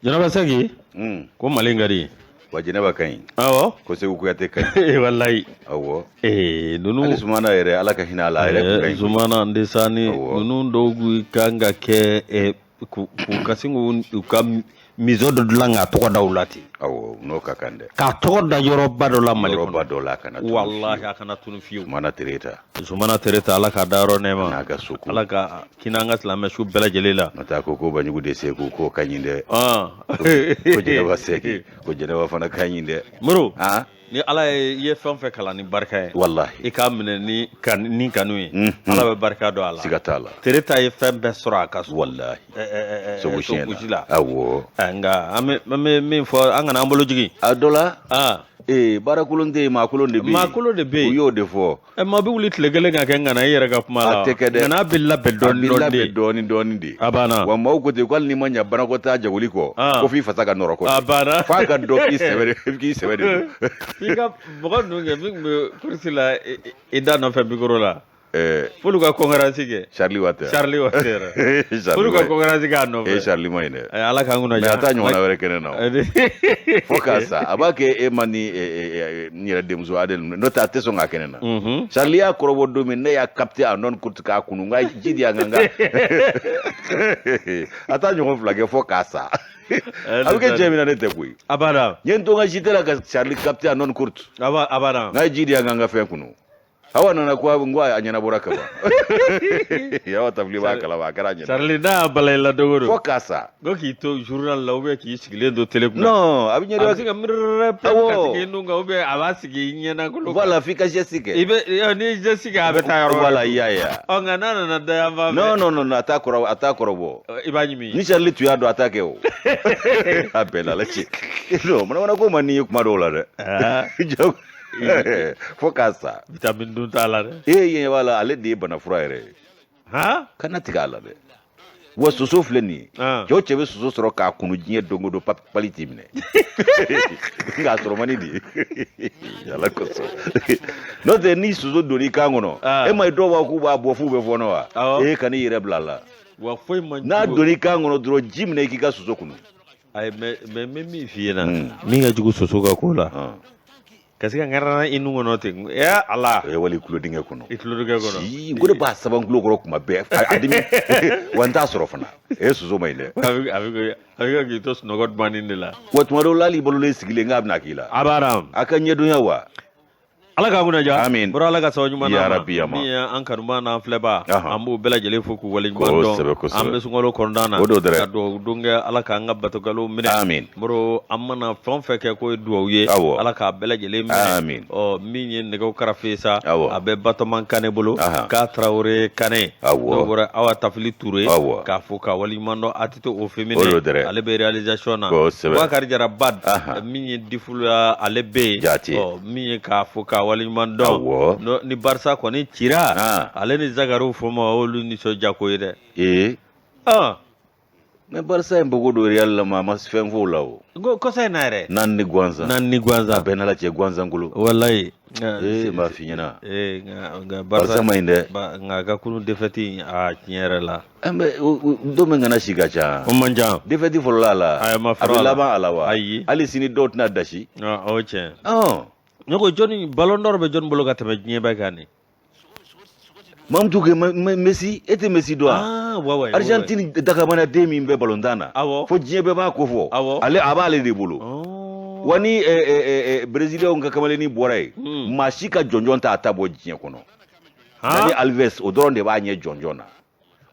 Jɛnɛba Sɛki ko Mali ka di. Wa Jɛnɛba ka ɲi. Awɔ. Ko Seku Kuyate ka ɲi. Walayi. Awɔ. Ee ninnu. Hali Sumana yɛrɛ Ala ka hinɛ a la a yɛrɛ kun ka ɲi. Sumana Ndesani ninnu dɔw kan ka kɛ k'u ka sin k'u ka musée dɔ dilan k'a tɔgɔ da u la ten. Awɔ n'o ka kan dɛ. K'a tɔgɔ da yɔrɔba dɔ la Mali kɔnɔ. Yɔrɔba dɔ la a kana tunun. Walahi a kana tunun fiyewu. Sumana Tereta. Sumana Tereta Ala k'a dayɔrɔ nɛɛma. N'a ka so ko. Ala ka hinɛ an ka silamɛ su bɛɛ lajɛlen la. N'o tɛ a ko ko Banjugu de Seku k'o ka ɲi dɛ. Ko Jɛnɛba Sɛki ko Jɛnɛba fana ka ɲi dɛ. Moro. Ni Ala ye i ye fɛn o fɛn kalan ni barika ye. Walahi. I k'a minɛ ni ni kanu ye. Ala bɛ barika don a la. Siga t'a la. Tereta ye fɛn bɛɛ sɔrɔ a ka so. Walahi. Sogosi la. Awɔ. Nka an bɛ min fɔ an kana an bolo jigin. A dɔ la. Ee baara kolon tɛ yen maa kolon de bɛ yen. Maa kolon de bɛ yen. U y'o de fɔ. Ɛ maa bɛ wuli tile kelen ka kɛ ŋana i yɛrɛ ka kuma la. A tɛ kɛ dɛ. Ŋana bɛ labɛn dɔɔni dɔɔni de. A bɛ labɛn dɔɔni dɔɔni de. A banna. Wa maaw ko ten ko hali n'i ma ɲɛ banakɔtaa jagoli kɔ. Ko f'i fasa ka nɔrɔ kɔ. A banna. F'a ka dɔn k'i sɛbɛ de k'i sɛbɛ de don. F'i ka mɔgɔ ninnu kɛ min tun bɛ course la i da nɔfɛ micro la. F'olu ka conférence kɛ. Charlie Watɛ. Charlie Watɛ yɛrɛ. F'olu ka conférence k'a nɔfɛ. E Charlie ma ɲi dɛ. Ala k'an kunna diya. Mais a t'a ɲɔgɔnna wɛrɛ kɛnɛ na o. Fo k'a sa a b'a kɛ e ma ni n yɛrɛ denmuso Adel n'o tɛ a tɛ sɔn k'a kɛnɛ na. Charlie y'a kɔrɔbɔ don min ne y'a capté en ondes courtes k'a kunu n ka ji di yan n ka a t'a ɲɔgɔn fila kɛ fo k'a sa. A bɛ kɛ cɛ min na ne tɛ koyi. Abada. N ye n to n ka JT la ka Charlie capté en ondes courtes. Abada. N ka ji di yan n ka fɛn kunu. Awa nana ko n ko a ɲɛnabɔra kaban Awa Tafili b'a kalama a kɛra a ɲɛna Charlie n'a y'a bala i la don o don fo k'a sa ko k'i to journal la ou bien k'i sigilen to télé kunna non a bɛ ɲɛ a bɛ se ka mirɛrɛ ka sigi i nun kan ou bien a b'a sigi i ɲɛnakolo voilà f'i ka geste kɛ i bɛ n'i ye geste kɛ a bɛ taa yɔrɔ wɛrɛ voilà i y'a ye ɔ nka n'a nana da yan fan fɛ non non non a t'a kɔrɔ a t'a kɔrɔbɔ i b'a ɲimi ni Charlie tun y'a dɔn a t'a kɛ o a bɛɛ n'Ala cɛ non manamana ko man di n ye kuma dɔw la dɛ fo k'a sa vitamine dun t'a la dɛ e ɲɛ b'a la ale de ye banafura yɛrɛ ye kana tigɛ a la dɛ wa soso filɛ nin ye cɛ o cɛ bɛ soso sɔrɔ k'a kunu diɲɛ don o don pali t'i minɛ nka a sɔrɔ man di de ala kosɔn n'o tɛ ni soso donn'i kan kɔnɔ e ma ye dɔw b'a k'u b'a bɔ f'u bɛ fɔɔnɔ wa e kan'i yɛrɛ bila a la wa foyi man n'a donn'i kan kɔnɔ dɔrɔn ji minɛ i k'i ka soso kunu ayi mais n bɛ min f'i ɲɛna min ka jugu soso ka ko la ka se ka ŋarana i nun kɔnɔ ten ya ala o ye wali tulo dingɛ kɔnɔ i tulo dingɛ kɔnɔ si ko ne b'a saban tulo kɔrɔ kuma bɛɛ a dimi wa n t'a sɔrɔ fana e soso ma ɲi dɛ a bɛ k'i to sunɔgɔ dumannin de la wa tuma dɔw la hali i balolen sigilen k'a bɛna k'i la a b'a a ka ɲɛdonya wa Ala k'an kunna diya amin bɔra ala ka sababu ɲuman ya rabbi min ye an kanubaa n'an filɛbaa an b'u bɛɛ lajɛlen fo k'u waleɲuman dɔn an bɛ sunkalo kɔnɔna na o don dɛrɛ ka dugawu don kɛ ala k'an ka batokalo minɛ amin bɔrɔ an mana fɛn o fɛn kɛ k'o ye dugawu ye awɔ ala k'a bɛɛ lajɛlen minɛ amin ɔ min ye nɛgɛw karafe sa awɔ a bɛ Batɔman Kane bolo k'a Tarawele Kane awɔ n'o bɔra Awa Tafili Ture awɔ k'a fo k'a waleɲuman dɔn ATT au féminin o don dɛrɛ ale bɛ réalisation na kosɛbɛ Bakari Jara Bad min ye Difula ale bɛ yen jaati ɔ min ye k'a fo k'a waleɲuman dɔn awɔ ni Barisa kɔni cira ale ni Zakariw Foma olu nisɔndiya ko ye dɛ ee mais Barisa in bɔko don Real la ma a ma fɛn fɔ o la o ko kɔsa in na yɛrɛ naani ni gansan naani ni gansan a bɛɛ n'Ala cɛ gansan kolo walayi ee n b'a f'i ɲɛna ee nka Barisa ma ɲi dɛ nka a ka kunun défaite a tiɲɛ yɛrɛ la mais don min kana si ka ca o man ca défaite fɔlɔla a la a bɛ laban a la wa ayi hali sini dɔw tɛna dasi o tiɲɛ ne ko jɔnni ballon d'or bɛ jɔnni bolo ka tɛmɛ diɲɛ bɛɛ kan nin Mamutu kɛ Messi e tɛ Messi dɔn wa Argentine dakamanaden min bɛ balontan na fo diɲɛ bɛɛ b'a ko fɔ ale a b'ale de bolo wa ni Brésilien ka kamalennin bɔra yen maa si ka jɔnjɔn t'a ta bɔ diɲɛ kɔnɔ Dani Alves o dɔrɔn de b'a ɲɛ jɔnjɔn na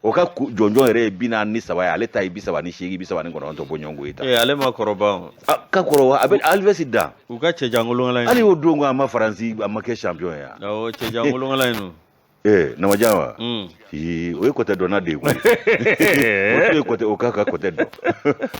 o ka jɔnjɔn yɛrɛ ye 43 ye ale ta ye 38 39 bɔ ɲɔgɔn ye ta ale ma kɔrɔba ka kɔrɔ wa a bɛ Alves dan u ka cɛjankolonkala hali o don a ma Faransi a ma kɛ champion ye awɔ cɛjankolonkala in ee namajan wa o ye kɔtɛ dɔnna de ye koyi o ye kɔtɛ o k'a ka kɔtɛ dɔn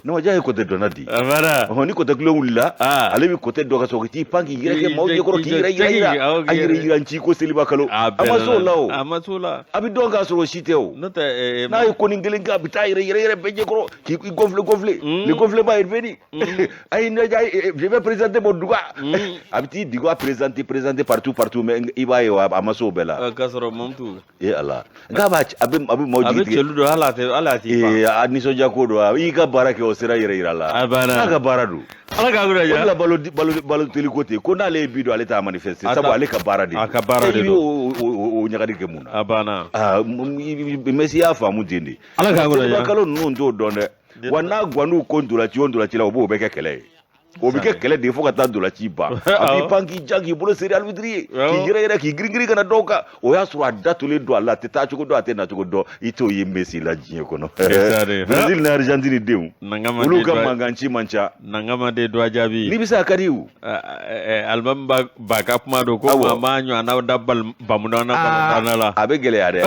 namajan ye kɔtɛ dɔnna de ye ɔhɔn ni kɔtɛ tulon wulila ale bɛ kɔtɛ dɔn ka sɔrɔ ka t'i pan k'i yɛrɛ kɛ maaw ɲɛkɔrɔ k'i yɛrɛ yira yira a yɛrɛ yira nci ko seliba kalo a ma s'o la o a ma s'o la a bɛ dɔn k'a sɔrɔ o si tɛ o n'o tɛ n'a ye konin kelen kɛ a bɛ taa yɛrɛ yɛrɛ yɛrɛ bɛɛ ɲɛkɔrɔ k'i gonfler gonfler le gonflement est venu ayi ne je vais présenter mon duga a bɛ t'i duga présenter présenter partout partout mais i b'a ye a ma s'o bɛɛ la k'a sɔrɔ Mamutu. E Ala, nka b'a a bɛ a bɛ maaw A bɛ jigi tigɛ. cɛlu don, hali a tɛ hali a t'i pan. Ee, a nisɔndiya ko don, a y'i ka baara kɛ, o sera yɛrɛ yira la. A banna. N'a ka baara don. Ala k'a kunna O de diya. la Balotelli ko ten ko n'ale ye bi don, ale t'a manifester, A sabu ta- ale ka baara de a ka baara de I don. b'o o ɲagali kɛ mun na? A banna. Aa, Messi y'a faamu ten de. Ala k'a kunna diya. Kalo ninnu t'o dɔn dɛ. Wa n'a guwan'u ko ntolanci o ntolanci la, o b'o bɛɛ kɛ kɛlɛ ye. O bɛ kɛ kɛlɛ de ye fo ka taa ntolanci ban. A b'i Awɔ. pan k'i ja k'i bolo seri arbitre ye, Awɔ. k'i yɛrɛ yɛrɛ k'i girin girin ka na dɔw kan. O y'a sɔrɔ a datolen don a la, a tɛ taa cogo dɔn, a tɛ na cogo dɔn. I t'o ye Messi la diɲɛ kɔnɔ. C'est ça de. Brésil ni Argentine denw, Nangama olu de ka doit- mankanci man ca. Nangama de doit jaabi. N'i bɛ se a ka di o. Alimami ba ba ka kuma don ko Awɔ. maa maa ɲɔgɔnna da bal bamunan na balontanna la. A bɛ gɛlɛya dɛ.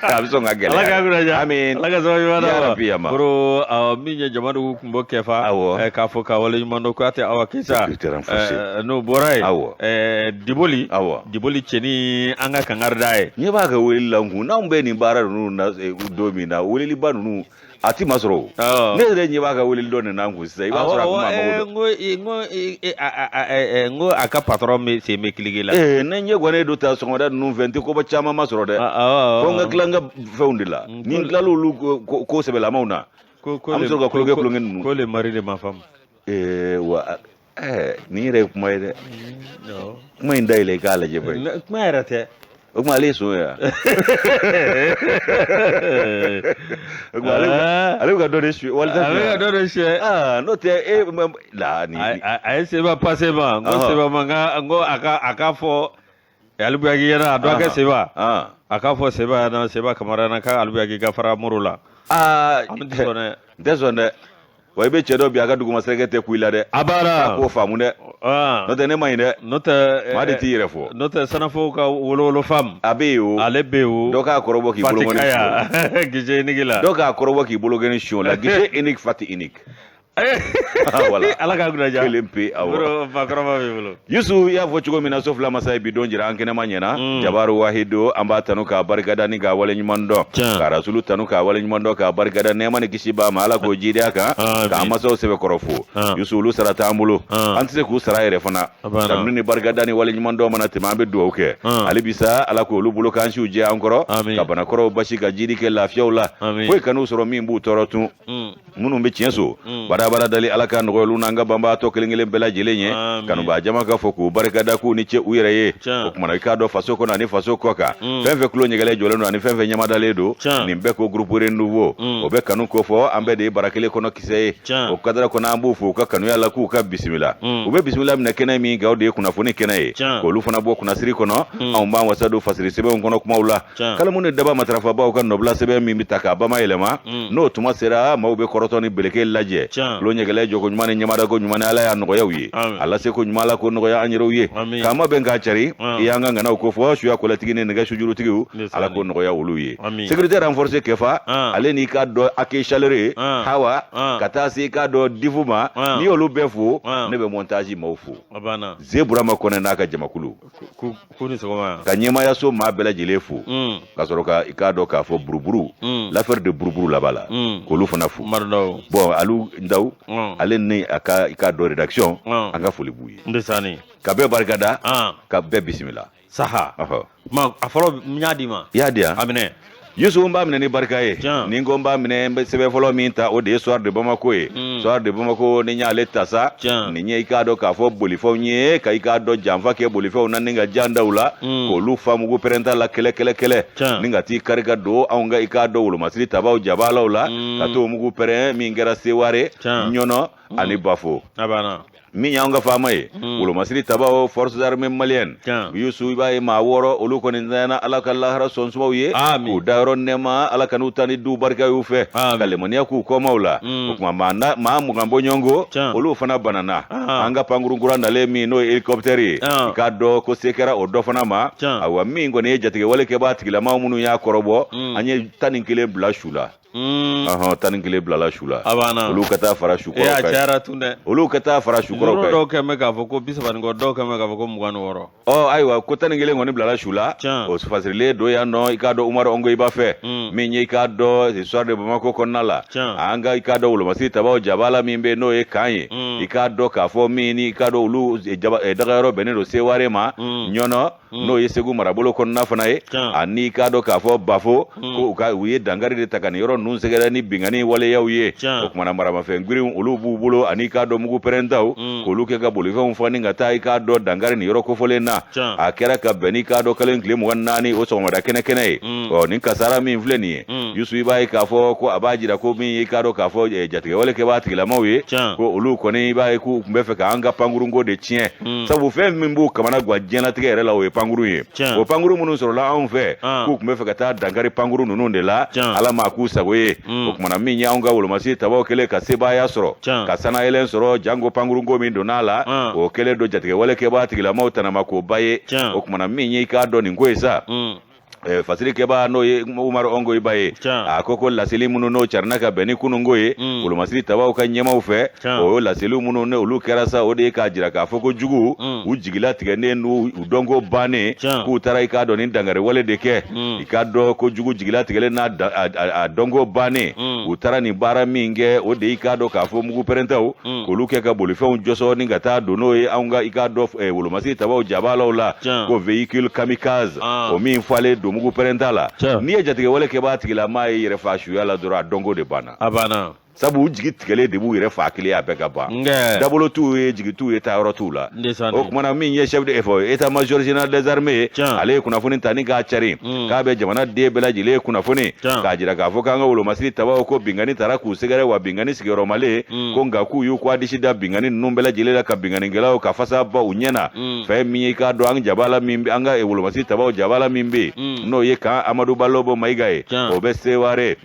A bɛ sɔn ka gɛlɛya. Ala k'a kunna diya. Amin. Ala ka sababu ɲuman Ya d'a ma. Rabbi, yama. Boro awɔ, min ye Jamadugu kun bɔ kɛfa. Awɔ. K'a fɔ ka waleɲuman dɔn k'a tɛ Awa Keyita. Sécurité renforcée. N'o bɔra yen. Awɔ. Diboli. Awɔ. Diboli cɛni an ka kangari d'a ye. Ɲɛ b'a ka weleli la n kun, n'anw bɛ nin baara ninnu na don min na, weleliba ninnu a ti ma sɔrɔ o. Awɔ. Ne yɛrɛ ɲɛ b'a ka weleli dɔ nana n kun sisan, i b'a sɔrɔ a Awɔ, kun b'a mago dɔn. n ko n ko a a ɛ, n ko a ka patron bɛ sen bɛ kilike la. Ee, ne ɲɛ guwanen don ta sɔgɔmada ninnu fɛ, n tɛ koba caman ma sɔrɔ dɛ. Awɔ, awɔ. Fo n ka tila n ka fɛnw de la. Ni n tilala olu ko sɛbɛlamaw na, Ko an bɛ le- sɔrɔ ka kulonkɛ ko- kulonkɛ ninnu. Ko le mari de ma femme. Ee, wa ɛɛ, nin yɛrɛ ye kuma ye dɛ. Awɔ. Kuma in dayɛlɛ i k'a lajɛ bayi. Kuma yɛrɛ tɛ. O tuma ale ye son ye wa? O tuma ale bɛ ka dɔ de suɲɛ walisa. A bɛ ka dɔ de suɲɛ. Aa, n'o tɛ e la ni A ye Seba passé ma, n ko Ɔhɔ. Seba ma n ko a ka fɔ Alibuyaki ɲɛna, a dɔgɔkɛ Seba. A k'a fɔ Seba ɲɛna, Seba Kamara ɲɛna k'Alibuyaki Alibuyaki ka fara Moro la. Aa, An tɛ sɔn dɛ. N tɛ sɔn dɛ. Wa i bɛ cɛ dɔ bi, a ka duguma sɛgɛ tɛ ku i la dɛ. A banna. A k'o faamu dɛ. N'o tɛ ne ma ɲi dɛ. N'o tɛ Maa de t'i yɛrɛ fɔ. N'o tɛ Sanafow ka wolowolo fam. A bɛ yen o. Ale bɛ yen o. Dɔ k'a kɔrɔbɔ k'i bolo Fati kɔni Kaya guichet unique la. Dɔ k'a kɔrɔbɔ k'i bolo kɔni su la, guichet unique, Fati unique. Voilà. Ala k'a kunna diya. Kelen pe, awɔ. Bro, bakɔrɔba b'i bolo. Yusu i y'a fɔ cogo min na, so fila masa ye bi don jira an kɛnɛma ɲɛna. Jabaru Wahido, an b'a tanu k'a barikada ni k'a waleɲuman dɔn. Tiɲɛ. Ka Rasulu tanu k'a waleɲuman dɔn k'a barikada, nɛɛma ni kisi b'a ma, Ala k'o jidi a kan. Amin. K'an masaw sɛbɛkɔrɔ fo. Yusu, olu sara t'an bolo. An tɛ se k'u sara yɛrɛ fana. A banna. Tanu ni barikada ni waleɲuman dɔn mana tɛmɛ, an bɛ dugawu kɛ. Hali bi sa, Ala k'olu bolo k'an siw jɛ an kɔrɔ. Amin. Ka banakɔrɔw basi ka jidi kɛ lafiyaw la. Amin. Foyi kan'u sɔrɔ min b'u tɔɔrɔ tun. Minnu bɛ tiɲɛ so badabada dali, Ala ka nɔgɔya olu n'an ka banbaatɔ kelen kelen bɛɛ lajɛlen ye. Amin. Kanubaa jama ka fɔ k'u barikada k'u ni ce u yɛrɛ ye. Tiɲɛ. O kumana, i k'a dɔn faso kɔnɔ ani faso kɔ kan, fɛn fɛn tulo ɲɛgɛlɛ jɔlen don ani fɛn fɛn ɲamadalen don, Tiɲɛ. nin bɛɛ ko groupe Renouveau o bɛ kanu ko fɔ, an bɛɛ de ye bara kelen kɔnɔ kisɛ ye. Tiɲɛ. O kadara kɔnɔ, an b'u fo u ka kanuya la, k'u ka bisimila. U bɛ bisimila minɛ kɛnɛ min kan, o de ye kunnafoni kɛnɛ ye. Tiɲɛ. K'olu fana bɔ kunnasiri kɔnɔ, anw b'an wasa don fasiri sɛbɛnw kɔnɔ kumaw la. Tiɲɛ. Kalamu ni daba matarafabaw ka nɔbila sɛbɛn min bɛ ta k'a bamayɛlɛma, n'o tuma sera, maaw bɛ kɔrɔtɔ ni beleke lajɛ. Tiɲɛ. Tulo ɲɛgɛlɛ jɔko ɲuman ni ɲamadako ɲuman ni Ala y'a nɔgɔya u ye. Amin. A lase ko ɲuman, Ala ko nɔgɔya an yɛrɛw ye. Amin. K'an ma bɛn k'a cari, i y'an ka ŋanaw ko fɔ suya kɔlɛtigi ni nɛgɛ sujurutigiw, Ndeysaan. Ala ko nɔgɔya olu ye. Amin. Sécurité renforcée kɛfa, ale n'i k'a dɔn accueil chaleureux, Hawa, ka taa se i k'a dɔn difu ma, n'i y'olu bɛɛ fo, ne bɛ montage maaw fo. A banna. Ze Burama Kɔnɛ n'a ka jamakulu. Ko ni sɔgɔma. Ka ɲɛmayaso maa bɛɛ lajɛlen fo. Ka sɔrɔ ka i k'a dɔn k'a fɔ buruburu, l'affaire de buruburu laban la, k'olu fana fo. Umaru Ndaw. Bon, Alu Ndaw, ale ni a ka i k'a dɔn rédaction, an ka foli b'u ye. Ndeysaan. Ka bɛɛ barikada, ka bɛɛ bisimila. Saha. Ɔhɔ. Ma a fɔlɔ, n y'a d'i ma. I y'a di yan. A minɛ. Yusu, n b'a minɛ ni barika ye. Tiɲɛ. Ni n ko n b'a minɛ, n bɛ sɛbɛn fɔlɔ min ta, o de ye Soir de Bamako ye. Soir de Bamako, ni n y'ale ta sa, Tiɲɛ. nin ye i k'a dɔn k'a fɔ bolifɛnw ye, ka i k'a dɔn janfa kɛ bolifɛnw na ni ka jan da u la, k'olu fa mugu pɛrɛnta la kɛlɛ kɛlɛ kɛlɛ, Tiɲɛ. ni ka t'i kari ka don anw ka i k'a dɔn wolomasiri tabaw jabalaw la, ka t'o mugu pɛrɛn min kɛra Seware, Tiɲɛ. Ɲɔnɔ ani Bafo. A banna. Min y'anw ka faama ye, wolomasiri tabaw, forces armées maliennes, Tiɲɛ. Yusu, i b'a ye maa 6 olu kɔni tanyana, Ala ka lahara sɔnsumaw ye. Amin. K'u dayɔrɔ nɛma, Ala ka n'u ta ni du barika y'u fɛ. Amin. Ka lemaniya k'u kɔmaw la. O tuma maa 20 bɔɲɔgɔnko, Tiɲɛ. olu fana banana. Ah. An ka pankurun kura nalen min n'o ye hélicoptère ye, Ah. i k'a dɔn ko se kɛra o dɔ fana ma. Tiɲɛ. Ayiwa, min kɔni ye jatigɛwale kɛbaa tigilama minnu y'a kɔrɔbɔ, an ye 11 bila su la. Ɔhɔn, 11 bilala su la. A banna. Olu ka taa fara E sukɔrɔw a kan. cayara tun dɛ. Olu ka taa fara sukɔrɔw Yɔrɔ kan. dɔw kɛn bɛ k'a fɔ ko 30 ni kɔ, dɔw kɛn bɛ k'a fɔ ko 26. Ɔ ayiwa, ko 11 kɔni bilala su la. Tiɲɛ. O fasirilen don yan nɔ, i k'a dɔn Umaru Ongoyiba fɛ. Min ye i k'a dɔn Soir de Bamako kɔnɔna la. Tiɲɛ. An ka i k'a dɔn wolomasiri tabaw jabala min bɛ yen, n'o ye kan ye. I k'a dɔn k'a fɔ min ni i k'a dɔn olu dagayɔrɔ bɛnnen don Seware ma, Ɲɔnɔ N'o ye Segu marabolo kɔnɔna fana ye, ani i k'a dɔn k'a fɔ Bafo, ko u ka u ye dankari de ta ka nin yɔrɔ ninnu sɛgɛrɛ ni binkanni waleyaw ye. O kumana maramafɛn girinw olu b'u bolo, ani i k'a dɔn mugu pɛrɛntaw, k'olu kɛ ka bolifɛnw fa ni ka taa i k'a dɔn dankari nin yɔrɔ kofɔlen na. A kɛra ka bɛn n'i k'a dɔn kalo in tile 24, o sɔgɔmada kɛnɛ kɛnɛ ye. Ɔ nin kasara min filɛ nin ye, Yusu, i b'a ye k'a fɔ ko a b'a jira ko min ye i k'a dɔn k'a fɔ jatigɛwale kɛbaa tigilamaw ye, ko olu kɔni i b'a ye k'u tun bɛ fɛ k'an ka pankurunko de tiɲɛ, sabu fɛn min b'u kamana gan diɲɛlatigɛ yɛrɛ la, o ye pankurun ye. O pankurun minnu sɔrɔla anw fɛ, k'u tun bɛ fɛ ka taa dankari pankurun ninnu de la. Ala ma k'u sago ye. O kumana min ye anw ka wolomasiri tabaw kɛlen ka sebaaya sɔrɔ, ka sanayɛlɛn sɔrɔ, janko pankurunko min donna a la, o kɛlen don jatigɛwale kɛbaa tigilamaw tanamakoba ye. O kumana min ye i k'a dɔn nin ko ye sa, fasiri kɛbaa n'o ye Umaru Ongoyiba ye, a ko ko laseli minnu n'o carina ka bɛn ni kununko ye wolomasiri tabaw ka ɲɛmaw fɛ, o laseli minnu ne olu kɛra sa, o de ye k'a jira k'a fɔ ko jugu u jigilatigɛnen n'u u dɔnko bannen, k'u taara i k'a dɔn ni dankari wale de kɛ. I k'a dɔn ko jugu jigilatigɛlen n'a a dɔnko bannen, u taara nin baara min kɛ, o de i k'a dɔn k'a fɔ mugu pɛrɛntaw, k'olu kɛ ka bolifɛnw jɔsɔ ni ka taa don n'o ye anw ka i k'a dɔn wolomasiri tabaw jabalaw la, ko véhicule kamikaze, o min falen don mugu pɛrɛnta la. N'i ye jatigɛwale kɛbaa tigilamaa ye yɛrɛ faa suya la dɔrɔn, a dɔnko de banna. A banna. Sabu u jigi tigɛlen de b'u yɛrɛ faa kelen, a bɛɛ ka ban. Dabolo t'u ye, jigi t'u ye, taayɔrɔ t'u la. O kumana min ye chef de état major général des armées ye, ale ye kunnafoni ta ni k'a cari k'a bɛ jamana den bɛɛ lajɛlen kunnafoni, k'a jira k'a fɔ k'an ka wolomasiri tabaw ko binkanni taara k'u sɛgɛrɛ, wa binkanni sigiyɔrɔmalen, ko nka k'u y'u k'a disi da binkanni ninnu bɛɛ lajɛlen la, ka binkannikɛlaw ka fasa bɔ u ɲɛ na. Fɛn min ye i k'a dɔn an jabala min bɛ an ka wolomasiri tabaw jabala min bɛ yen, n'o ye camp Amadu Balobo Mayiga ye, o bɛ Seware,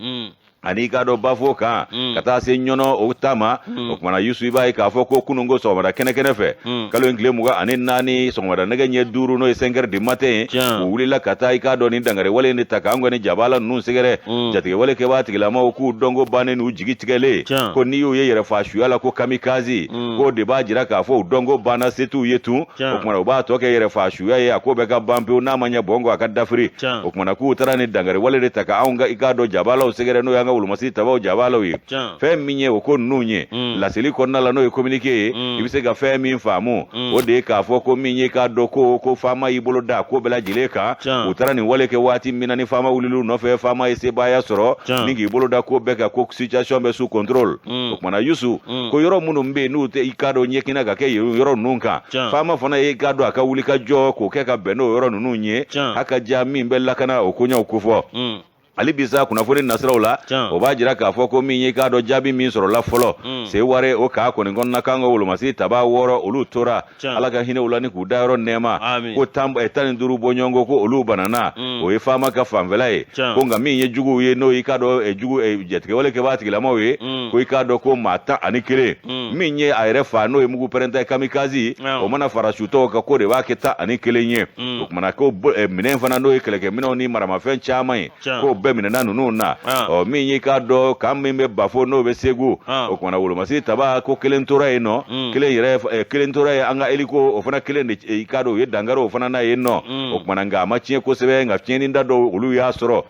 ani i k'a dɔn Bafo kan, ka taa se Ɲɔnɔ o ta ma. O kumana Yusu, i b'a ye k'a fɔ ko kunun ko sɔgɔmada kɛnɛ kɛnɛ fɛ, kalo in tile 24, sɔgɔmada nɛgɛ ɲɛ 5, n'o ye 5 heures du matin ye, u wulila ka taa i k'a dɔn nin dankari wale in de ta k'an kɔni jabala ninnu sɛgɛrɛ. Jatigɛwale kɛbaa tigilamaw k'u dɔnko bannen n'u jigi tigɛlen, ko n'i y'u ye yɛrɛ faa suya la ko kamikaze, k'o de b'a jira k'a fɔ u dɔnko banna, se t'u ye tun. O kumana u b'a tɔ kɛ yɛrɛ faa suya ye, a ko bɛɛ ka ban pewu, n'a ma ɲɛ bɔn kɔ a ka dafiri. O kumana k'u taara ni dankari wale de ta ka anw ka i k'a dɔn jabalaw sɛgɛrɛ, n'o y'an ka wolomasiri tabaw jabalaw ye. Fɛn min ye o ko ninnu ye, laseli kɔnɔna la, n'o ye communiqué ye, i bɛ se ka fɛn min faamu, o de ye k'a fɔ ko min ye k'a dɔn ko faama y'i bolo da ko bɛɛ lajɛlen kan. U taara nin wale kɛ waati min na, ni faama wulil'u nɔfɛ, faama ye sebaaya sɔrɔ ni k'i bolo da ko bɛɛ kan, ko situation bɛ sous contrôle. O kumana Yusu, ko yɔrɔ minnu bɛ yen n'u tɛ i k'a dɔn ɲɛkina ka kɛ yen yɔrɔ ninnu kan, faama fana ye i k'a dɔn a ka wuli ka jɔ k'o kɛ ka bɛn n'o yɔrɔ ninnu ye, a ka diya min bɛ lakana o koɲɛw kofɔ. Hali bi sa, kunnafoni nasiraw la, o b'a jira k'a fɔ ko min ye k'a dɔn jaabi min sɔrɔla fɔlɔ Seware o k'a kɔni kɔnɔna, k'an ka wolomasiri taba 6 olu tora, Ala ka hinɛ u la ni k'u dayɔrɔ nɛɛma, ko 15 bɔɲɔgɔnko ko olu banana, o ye faama ka fanfɛla ye. Ko nka min ye juguw ye, n'o y'i k'a dɔn jugu jatigɛwale kɛbaa tigilamaw ye, ko i k'a dɔn ko maa 11 min ye a yɛrɛ fa, n'o ye mugu pɛrɛnta ye kamikaze, o mana fara sutɔw kan, ko de b'a kɛ 11 ye. O kumana ko minɛn fana, n'o ye kɛlɛkɛminɛnw ni maramafɛn caman ye, k'o bɛɛ minɛna ninnu na. Ɔ min y'i k'a dɔn camp min bɛ Bafo, n'o bɛ Segu, o kumana wolomasiri taba ko kelen tora yen nɔ, kelen yɛrɛ kelen tora yen, an ka hélico o fana kelen de i k'a dɔn u ye dankari o fana na yen nɔ. O kumana nka a ma tiɲɛ kosɛbɛ, nka tiɲɛni da dɔw olu y'a sɔrɔ.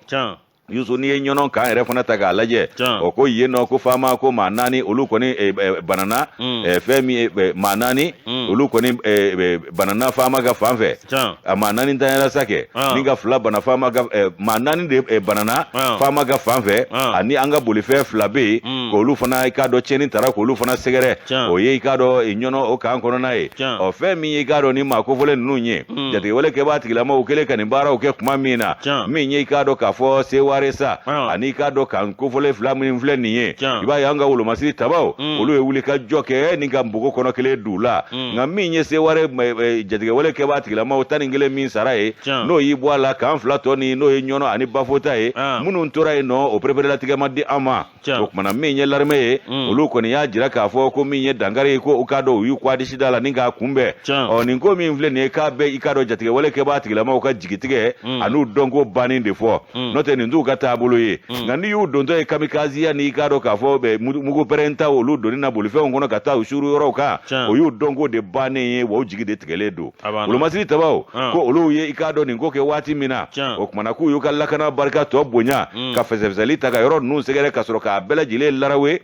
Yusu, n'i ye Ɲɔnɔ camp yɛrɛ fana ta k'a lajɛ, o ko yen nɔ ko faama ko maa 4 olu kɔni banana, fɛn min maa 4 olu kɔni banana faama ka fan fɛ. A maa 4 tanyara sa kɛ ni ka 2 bana faama ka, maa 4 de banana faama ka fan fɛ, ani an ka bolifɛn 2 bɛ yen, k'olu fana i k'a dɔn tiɲɛni taara k'olu fana sɛgɛrɛ. O ye i k'a dɔn Ɲɔnɔ o camp kɔnɔna ye. Ɔ fɛn min ye i k'a dɔn ni maa kofɔlen ninnu ye, jatigɛwale kɛbaa tigilamaw kɛlen ka nin baaraw kɛ tuma min na, min ye i k'a dɔn k'a fɔ Seware sa, ani i k'a dɔn camp kofɔlen 2 min filɛ nin ye, i b'a ye an ka wolomasiri tabaw olu ye wuli ka jɔ kɛ ni ka npogo kɔnɔ kelen d'u la. Nka min ye Seware jatigɛwale kɛbaa tigilamaw 11 min sara ye, n'o y'i bɔ a la, camp 2 tɔ ni n'o ye Ɲɔnɔ ani Bafo ta ye, minnu tora yen nɔ, o pereperelatigɛ ma di an ma. O kumana min ye l'armée ye, olu kɔni y'a jira k'a fɔ ko min ye dankari ye, ko u k'a dɔn u y'u kɔ disi da la ni k'a kunbɛn. Ɔ nin ko min filɛ nin ye, k'a bɛ i k'a dɔn jatigɛwale kɛbaa tigilamaw ka jigitigɛ an'u dɔnko bannen de fɔ, n'o tɛ nin t'u ka taabolo ye. Nka n'i y'u dontɔ ye kamikaziya ni i k'a dɔn k'a fɔ mugu pɛrɛnta olu donni na bolifɛnw kɔnɔ ka taa u suru yɔrɔw kan, o y'u dɔnko de bannen ye, wa u jigi de tigɛlen don. Wolomasiri tabaw ko olu ye i k'a dɔn nin ko kɛ waati min na, o kumana k'u y'u ka lakana barika tɔ bonya, ka fɛsɛfɛsɛli ta ka yɔrɔ ninnu sɛgɛrɛ, ka sɔrɔ k'a bɛɛ lajɛlen larawe.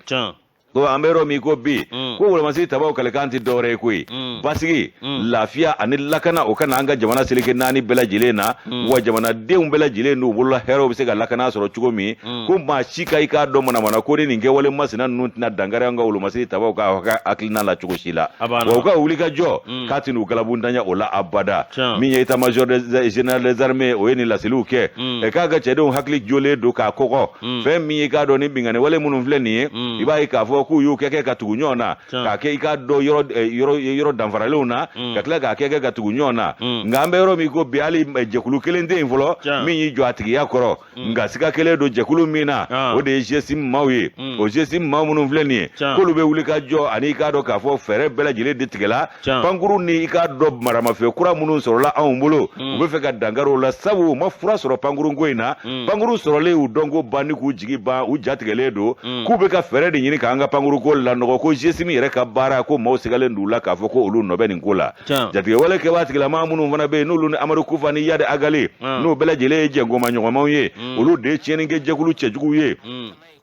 Ko an bɛ yɔrɔ min ko bi, ko wolomasiri tabaw kalikan tɛ dɔwɛrɛ ye koyi, basigi, lafiya ani lakana, o ka na an ka jamana seleke naani bɛɛ lajɛlen na, wa jamanadenw bɛɛ lajɛlen n'u bolola hɛrɛw bɛ se ka lakana sɔrɔ cogo min. Ko maa si ka i k'a dɔn manamana ko ni nin kɛwale masina ninnu tɛna dankari an ka wolomasiri tabaw ka hakilina la cogo si la, wa u ka wuli ka jɔ k'a tɛna u galabundanya o la abada. Min ye état major général des armées, o ye nin laseliw kɛ, k'a ka cɛdenw hakili jɔlen don k'a kɔgɔ. Fɛn min ye i k'a dɔn ni binkanni wale minnu filɛ nin ye, i b'a ye k'a fɔ k'u y'u kɛ ka tugu ɲɔgɔn na, k'a kɛ i k'a dɔn yɔrɔ danfaralenw na, ka tila k'a kɛ ka tugu ɲɔgɔn na. Nka an bɛ yɔrɔ min ko bi, hali jɛkulu kelen tɛ yen fɔlɔ min y'i jɔ a tigiya kɔrɔ. Nka siga kelen don jɛkulu min na, o de ye GSIM maaw ye. O GSIM maa minnu filɛ nin ye, k'olu bɛ wuli ka jɔ ani i k'a dɔn k'a fɔ fɛɛrɛ bɛɛ lajɛlen de tigɛla. Pankuru ni i k'a dɔn maramafɛn kura minnu sɔrɔla anw bolo, u bɛ fɛ ka dankari o la, sabu u ma fura sɔrɔ pankuru ko in na. Pankuru sɔrɔlen y'u dɔnko ban ni k'u jigi ban, u jatigɛlen don k'u bɛ ka fɛɛrɛ de ɲini k'an ka pankuru ko lanɔgɔ. Ko GSIM yɛrɛ ka baara, ko maaw sigalen d'u la k'a fɔ ko olu nɔ bɛ nin ko la. Jatigɛwale kɛbaa tigilamaa minnu fana bɛ yen, n'olu ni Amadu Kufa ni Iyad Ag Ghali, n'u bɛɛ lajɛlen ye jɛnkomaɲɔgɔnmaw ye, olu de ye tiɲɛnikɛ jɛkulu cɛjuguw ye.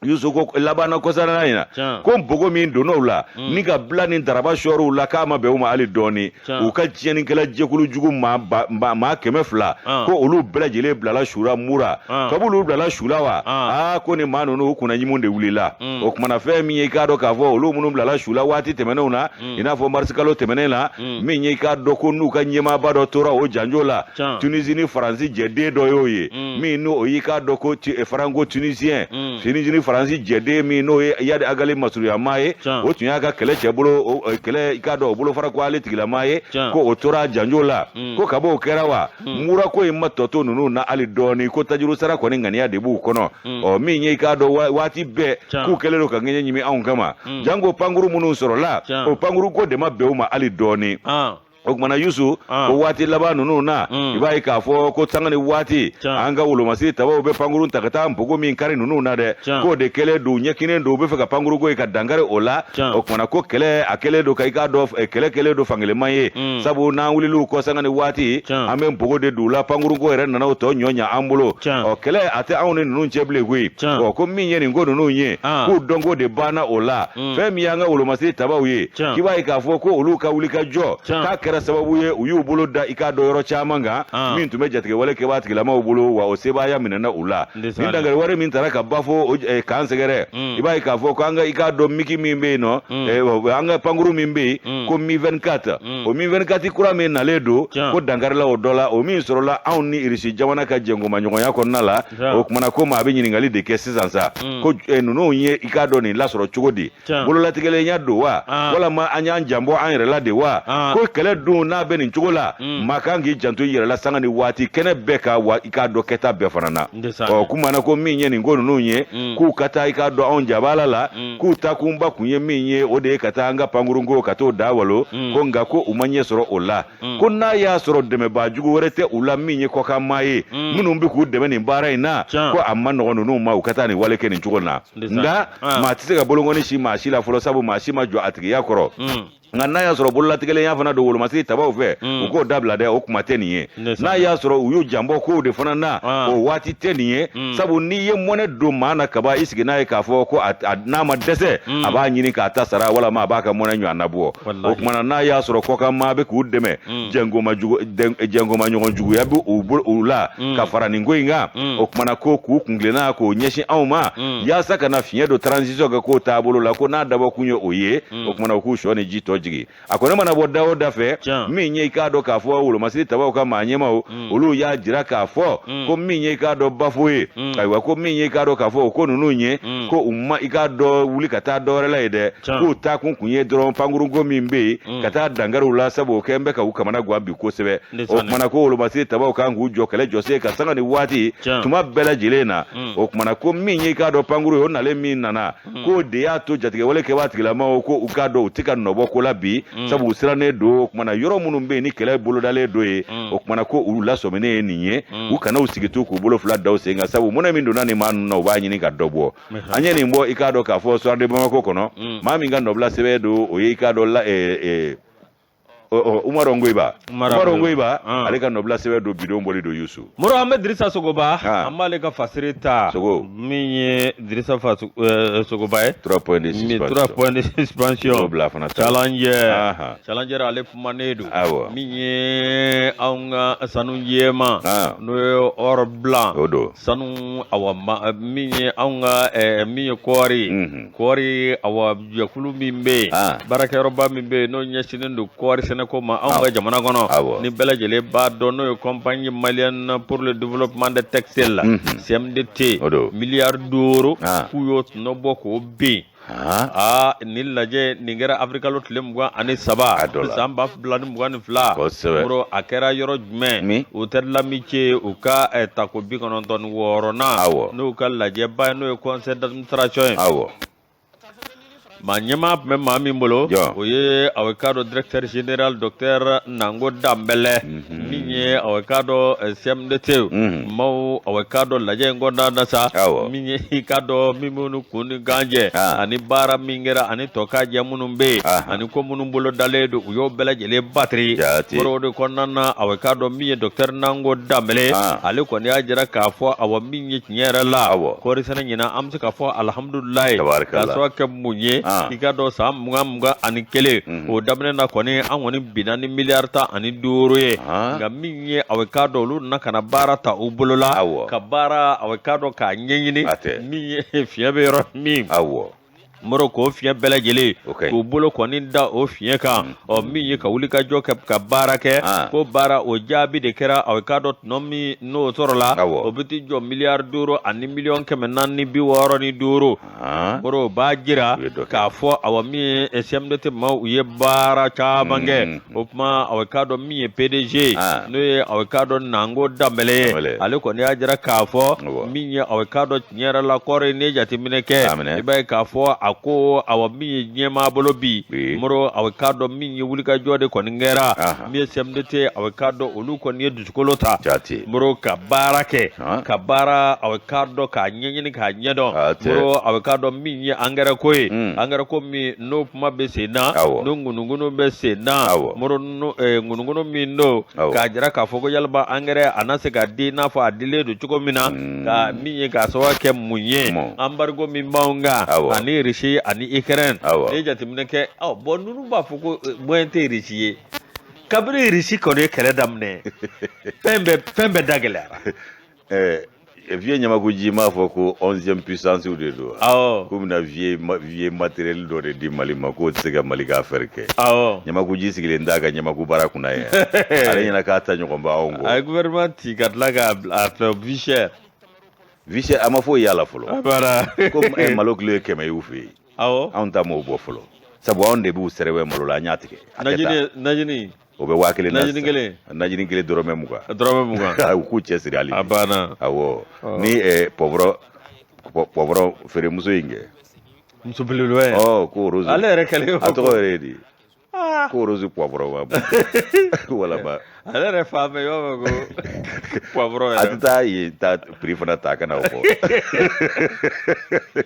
Yusu ko labanna kɔsana in na ko npogo min donn'o la ni ka bila ni daraba sɔɔriw la, k'a ma bɛn u ma hali dɔɔni. U ka tiɲɛnikɛla jɛkulu jugu maa 200, ko olu bɛɛ lajɛlen bilala su la Mura. Kab'olu bilala su la wa, aa, ko ni maa ninnu u kunna ɲimu de wulila. O kumana fɛn min ye i k'a dɔn k'a fɔ olu minnu bilala su la waati tɛmɛnenw na, i n'a fɔ marisikalo tɛmɛnen na, min ye i k'a dɔn ko n'u ka ɲɛmaaba dɔ tora o janjo la, Tunisie ni Faransi jɛden dɔ y'o ye, min n'o y'i k'a dɔn ko franco tunisien, Tunisie ni Faransi jɛden min n'o ye Iyad Ag Ghali masuruyama ye, o tun y'a ka kɛlɛ cɛ bolo kɛlɛ i k'a dɔn o bolofara ko ale tigilama ye, ko o tora janjo la. Ko kab'o kɛra wa, Mura ko in ma tɔ to ninnu na hali dɔɔni, ko tajuru sara kɔni ŋaniya de b'u kɔnɔ. Ɔ min ye i k'a dɔn waati bɛɛ k'u kɛlen don ka ŋɛɲɛ ɲimi anw kama, janko pankuru minnu sɔrɔla, o pankuru ko de ma bɛn u ma hali dɔɔni. O kumana Yusu, o waati laban ninnu na, i b'a ye k'a fɔ ko sanga ni waati an ka wolomasiri tabaw bɛ pankurun ta ka taa npogo min kari ninnu na dɛ, k'o de kɛlen don ɲɛkinen don, u bɛ fɛ ka pankuru ko ye ka dankari o la. O kumana ko kɛlɛ a kɛlen don ka i k'a dɔn kɛlɛ kɛlen don fankelenman ye, sabu n'an wulil'u kɔ sanga ni waati, an bɛ npogo de don u la. Pankuru ko yɛrɛ nana o tɔ ɲɔ ɲa an bolo. Ɔ kɛlɛ a tɛ anw ni ninnu cɛ bilen koyi. Ɔ ko min ye nin ko ninnu ye, k'u dɔnko de banna o la. Fɛn min y'an ka wolomasiri tabaw ye, k'i b'a ye k'a fɔ ko olu ka wuli ka jɔ k'a kɛra sababu ye u y'u bolo da i k'a dɔn yɔrɔ caman kan min tun bɛ jatigɛwale kɛbaa tigilamaw bolo, wa o sebaaya minɛna u la. Ni dankari wari min taara ka Bafo kan sɛgɛrɛ, i b'a ye k'a fɔ ko an ka i k'a dɔn MiG min bɛ yen nɔ, an ka pankuru min bɛ yen ko Mi 24, o Mi 24 kura min nalen don, ko dankarila o dɔ la, o min sɔrɔla anw ni Irisi jamana ka jɛnkomaɲɔgɔnya kɔnɔna la. O kumana ko maa bɛ ɲininkali de kɛ sisan sa, ko ninnu ye i k'a dɔn nin lasɔrɔ cogo di? Bololatigɛlenya don wa, walama an y'an janbɔ an yɛrɛ la de wa? Ko kɛlɛ dun n'a bɛ nin cogo la, maa kan k'i janto i yɛrɛ la sanga ni waati, kɛnɛ bɛɛ kan, wa i k'a dɔn kɛta bɛɛ fana na. Ɔ kumana ko min ye nin ko ninnu ye, k'u ka taa i k'a dɔn anw jabala la, k'u taakunba kun ye min ye, o de ye ka taa an ka pankurunko ka t'o da walo. Ko nka ko u ma ɲɛ sɔrɔ o la. Ko n'a y'a sɔrɔ dɛmɛbaa jugu wɛrɛ tɛ u la min ye kɔkan maa ye minnu bɛ k'u dɛmɛ nin baara in na, ko a ma nɔgɔn ninnu ma u ka taa nin wale kɛ nin cogo na. Nka maa tɛ se ka bolonkɔni si maa si la fɔlɔ, sabu maa si ma jɔ a tigiya kɔrɔ. Nka n'a y'a sɔrɔ bololatigɛlenya fana don wolomasiri tabaw fɛ, u k'o dabila dɛ, o kuma tɛ nin ye. N'a y'a sɔrɔ u y'u janbɔ kow de fana na, o waati tɛ nin ye, sabu n'i ye mɔnɛ don maa na kaban, i sigi n'a ye k'a fɔ ko n'a ma dɛsɛ, a b'a ɲini k'a ta sara walama a b'a ka mɔnɛ ɲɔgɔn na bɔ. O kumana n'a y'a sɔrɔ kɔkan maa bɛ k'u dɛmɛ, jɛnkoma ɲɔgɔn juguya bɛ u la ka fara nin ko in kan, o kumana ko k'u kuntilenna k'o ɲɛsin anw ma yaasa ka na fiɲɛ don transition kɛ k'o taabolo la, ko n'a dabɔkun ye o ye, o kumana u k'u sɔ ni ji tɔ jigin. A kɔni mana bɔ da o da fɛ, min ye i k'a dɔn k'a fɔ wolomasiri tabaw ka maa ɲɛmaw, olu y'a jira k'a fɔ ko min ye i k'a dɔn Bafo ye, ayiwa, ko min ye i k'a dɔn k'a fɔ o ko ninnu ye, ko u ma i k'a dɔn wuli ka taa dɔwɛrɛ la yen dɛ, k'u taakun kun ye dɔrɔn pankurunko min bɛ yen, ka taa dankari u la, sabu o kɛn bɛ ka u kamana gan bi kosɛbɛ. O kumana ko wolomasiri tabaw kan k'u jɔ kɛlɛ jɔsen ka sanga ni waati tuma bɛɛ lajɛlen na. O kumana ko min ye i k'a dɔn pankuru ye, o nalen min nana, k'o de y'a to jatigɛwale kɛbaa tigilamaw ko u k'a dɔn u tɛ ka nɔbɔ ko la bi, sabu u sirannen don. O kumana yɔrɔ minnu bɛ yen ni kɛlɛ bolodalen don yen, o kumana ko u lasɔminen ye nin ye, u kana u sigi to k'u bolo fila da u sen kan, sabu mɔnɛ min donna nin maa ninnu na, u b'a ɲini ka dɔ bɔ. An ye nin bɔ i k'a dɔn k'a fɔ Soir de Bamako kɔnɔ. Maa min ka nɔbila sɛbɛn don, o ye i k'a dɔn la Umaru Ongoyiba, Umaru Ongoyiba, ale ka nɔbila sɛbɛn don bidon bɔli don Yusu. Moro, an bɛ Dirisa Sogoba, an b'ale ka fasiri ta. Sogo. Min ye Dirisa Sogoba ye. 3 points de suspension. 3 points de suspension. Y'o bila fana. Challenger. Challenger, ale kumanen don. Awɔ. Min ye anw ka sanu jɛman, n'o ye or blanc. O don. Sanu, awa, ma, min ye anw ka min ye kɔɔri. Kɔɔri, awa, jɛkulu min bɛ yen, baarakɛyɔrɔba min bɛ yen, n'o ɲɛsinnen don kɔɔri sɛnɛko ma anw ka jamana kɔnɔ, ni bɛɛ lajɛlen b'a dɔn, n'o ye Compagnie malienne pour le développement des textiles, CMDT. O don. 5 miliyari k'u y'o tɔnɔ bɔ k'o bin. Aa, nin lajɛ nin kɛra avril kalo tile 23 A dɔ la. san 2022. Moro, a kɛra yɔrɔ jumɛn? Min? Hôtel l'Amitié, u ka tako 96nan, n'u ka lajɛba ye, n'o ye conseil d'administration ye. Maa ɲɛmaa tun bɛ maa min bolo, Jɔn? o ye aw k'a dɔn directeur général docteur Nango Danbɛlɛ, min ye aw k'a dɔn CMDT maaw, aw k'a dɔn lajɛ in kɔnɔna na sa, min ye i k'a dɔn min minnu kun ni gan jɛ, ani baara min kɛra, ani tɔ ka jɛ minnu bɛ yen, ani ko minnu bolo dalen don, u y'o bɛɛ lajɛlen batiri. Moro, o de kɔnɔna na, aw k'a dɔn min ye docteur Nango Danbɛlɛ, ale kɔni y'a jira k'a fɔ, awa, min ye tiɲɛ yɛrɛ la, kɔɔri sɛnɛ ɲinan, an bɛ se k'a fɔ alihamudulilayi. Tabarikala. K'a sababu kɛ mun ye? I ka dɔn san 2021, o daminɛ na kɔni, an kɔni binna ni 15 miliyari ye. Nka min ye, aw k'a dɔn olu nana ka na baara ta u bolo la, ka baara, aw k'a dɔn k'a ɲɛɲini, A tɛ. min ye fiɲɛ bɛ yɔrɔ min. Moro, k'o fiɲɛ bɛɛ lajɛlen, k'u bolo kɔni da o fiɲɛ kan, ɔ, min ye ka wuli ka jɔ kɛ, ka baara kɛ, ko baara o jaabi de kɛra, aw k'a dɔn tɔnɔ min n'o sɔrɔla, o bɛ t'i jɔ 5 465 miliyɔn. Moro, o b'a jira U ye dɔ kɛ. k'a fɔ, awa, min ye CMDT maaw, u ye baara caman kɛ. O tuma, aw k'a dɔn min ye PDG, n'o ye aw k'a dɔn Nango Danbɛlɛ ye, Danbɛlɛ. ale kɔni y'a jira k'a fɔ, min ye aw k'a dɔn tiɲɛ yɛrɛ la, kɔɔri, n'i ye jateminɛ kɛ, A minɛ. i b'a ye k'a fɔ a ko, awa, min ye ɲɛmaa bolo bi. Moro, aw k'a dɔn min ye wulikajɔ de kɔni kɛra, min ye CMDT, aw k'a dɔn olu kɔni ye dusukolo ta. Moro, ka baara kɛ, ka baara, aw k'a dɔn k'a ɲɛɲini, k'a ɲɛdɔn. A tɛ. Moro, aw k'a dɔn min ye angɛrɛ ko ye, angɛrɛ ko min n'o kuma bɛ sen na, n'o ŋunuŋunu bɛ sen na. Moro, ŋunuŋunu min don k'a jira k'a fɔ ko yalima angɛrɛ a na se ka di i n'a fɔ a dilen don cogo min na, ka min ye k'a sababu kɛ mun ye, embargo min b'anw kan, ani Russie ani Ukraine. N'i ye jateminɛ kɛ, ɔ bɔn, ninnu b'a fɔ ko moyen tɛ Russie ye. Kabini Russie kɔni ye kɛlɛ daminɛ, fɛn bɛɛ da gɛlɛyara. Vieux Ɲamakuji m'a fɔ ko 11e puissance de don wa? Awɔ. K'u bɛna vieux matériel dɔ de di Mali ma, k'o tɛ se ka Mali ka affaire kɛ. Ɲamakuji sigilen t'a ka ɲamaku baara kunna yen, ale ɲɛna k'a ta ɲɔgɔn b'anw kɔ. A ye gouvernement ci ka tila k'a a fɛ vie chère. Vie chère, a ma foyi y'a la fɔlɔ. A banna. Ko malo kilo ye 100 y'u fɛ yen. Anw ta m'o bɔ fɔlɔ, sabu anw de b'u sɛrɛwɛ malo la, an y'a tigɛ. A tɛ taa. Najini, najini. O bɛ 1000 na Najini sisan. kelen. Najini kelen 20 dɔrɔmɛ. 20 dɔrɔmɛ. U k'u cɛsiri hali bi. A banna. Awɔ, ni poivron feeremuso in kɛ. Muso belebeleba ye. Ɔ, ko Rose. Ale yɛrɛ kɛlen A tɔgɔ yɛrɛ ye di? Ko Rose poivron wa wala ba. Ale yɛrɛ fan bɛɛ i b'a fɔ ko poivron A yɛrɛ. tɛ taa yen ta prix fana ta ka na o fɔ.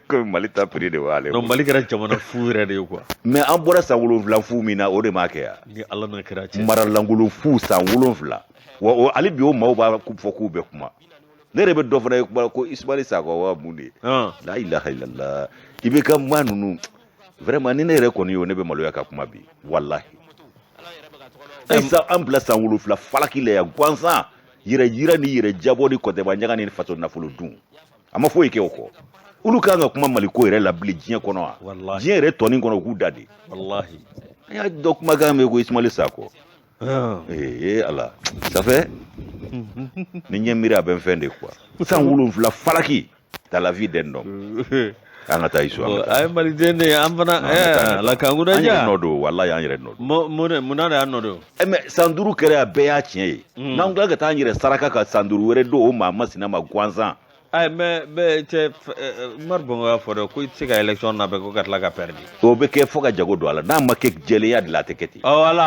Komi Mali ta prix de b'ale Non, bolo. Mali kɛra jamana fu yɛrɛ de ye quoi. Mais an bɔra san 7 fu min na, o de m'a kɛ yan. Ni Ala n'a kɛra cɛ. Mara lankolon fu san 7. Wa o hali bi o maaw b'a fɔ k'u bɛ kuma. Ne yɛrɛ bɛ dɔ fana ye kuma la ko Ismaël Sakɔ wa mun de ye. La ilaha illallah. I bɛ ka maa ninnu vraiment, ni ne yɛrɛ kɔni y'o, ne bɛ maloya ka kuma bi walahi. Ayisa, an bila san 7 falaki la yan gansan, yɛrɛ yira ni yɛrɛ jabɔ ni kɔtɛba ɲaga ni faso nafolo dun, a ma foyi kɛ o kɔ. Olu kan ka kuma Mali ko yɛrɛ la bilen diɲɛ kɔnɔ wa? Walahi. Diɲɛ yɛrɛ tɔnin kɔnɔ, u k'u da de. Walahi. An y'a dɔn kumakan mɛn ko Ismaël Sakɔ. Ee Ala, ça fait ni ɲɛ miiri a bɛ n fɛn de quoi. San 7 falaki dans la vie d'un homme. An ka taa Isu, an ka taa. A ye maliden de ye, an fana An ka taa. Ala k'an kunna An yɛrɛ diya. nɔ don, walahi an yɛrɛ nɔ don. Mun na de y'an nɔ don? Ɛ, mais san 5 kɛra, a bɛɛ y'a tiɲɛ ye. N'an tila ka taa an yɛrɛ saraka ka san 5 wɛrɛ don o maa masina ma gansan. Ayi, mais cɛ, Umaru Bongo y'a fɔ dɛ ko i tɛ se ka élection labɛn ko ka tila ka perdre. O bɛ kɛ fo ka jago don a la, n'a ma kɛ jɛlenya de la, a tɛ kɛ ten. Ɔ voilà.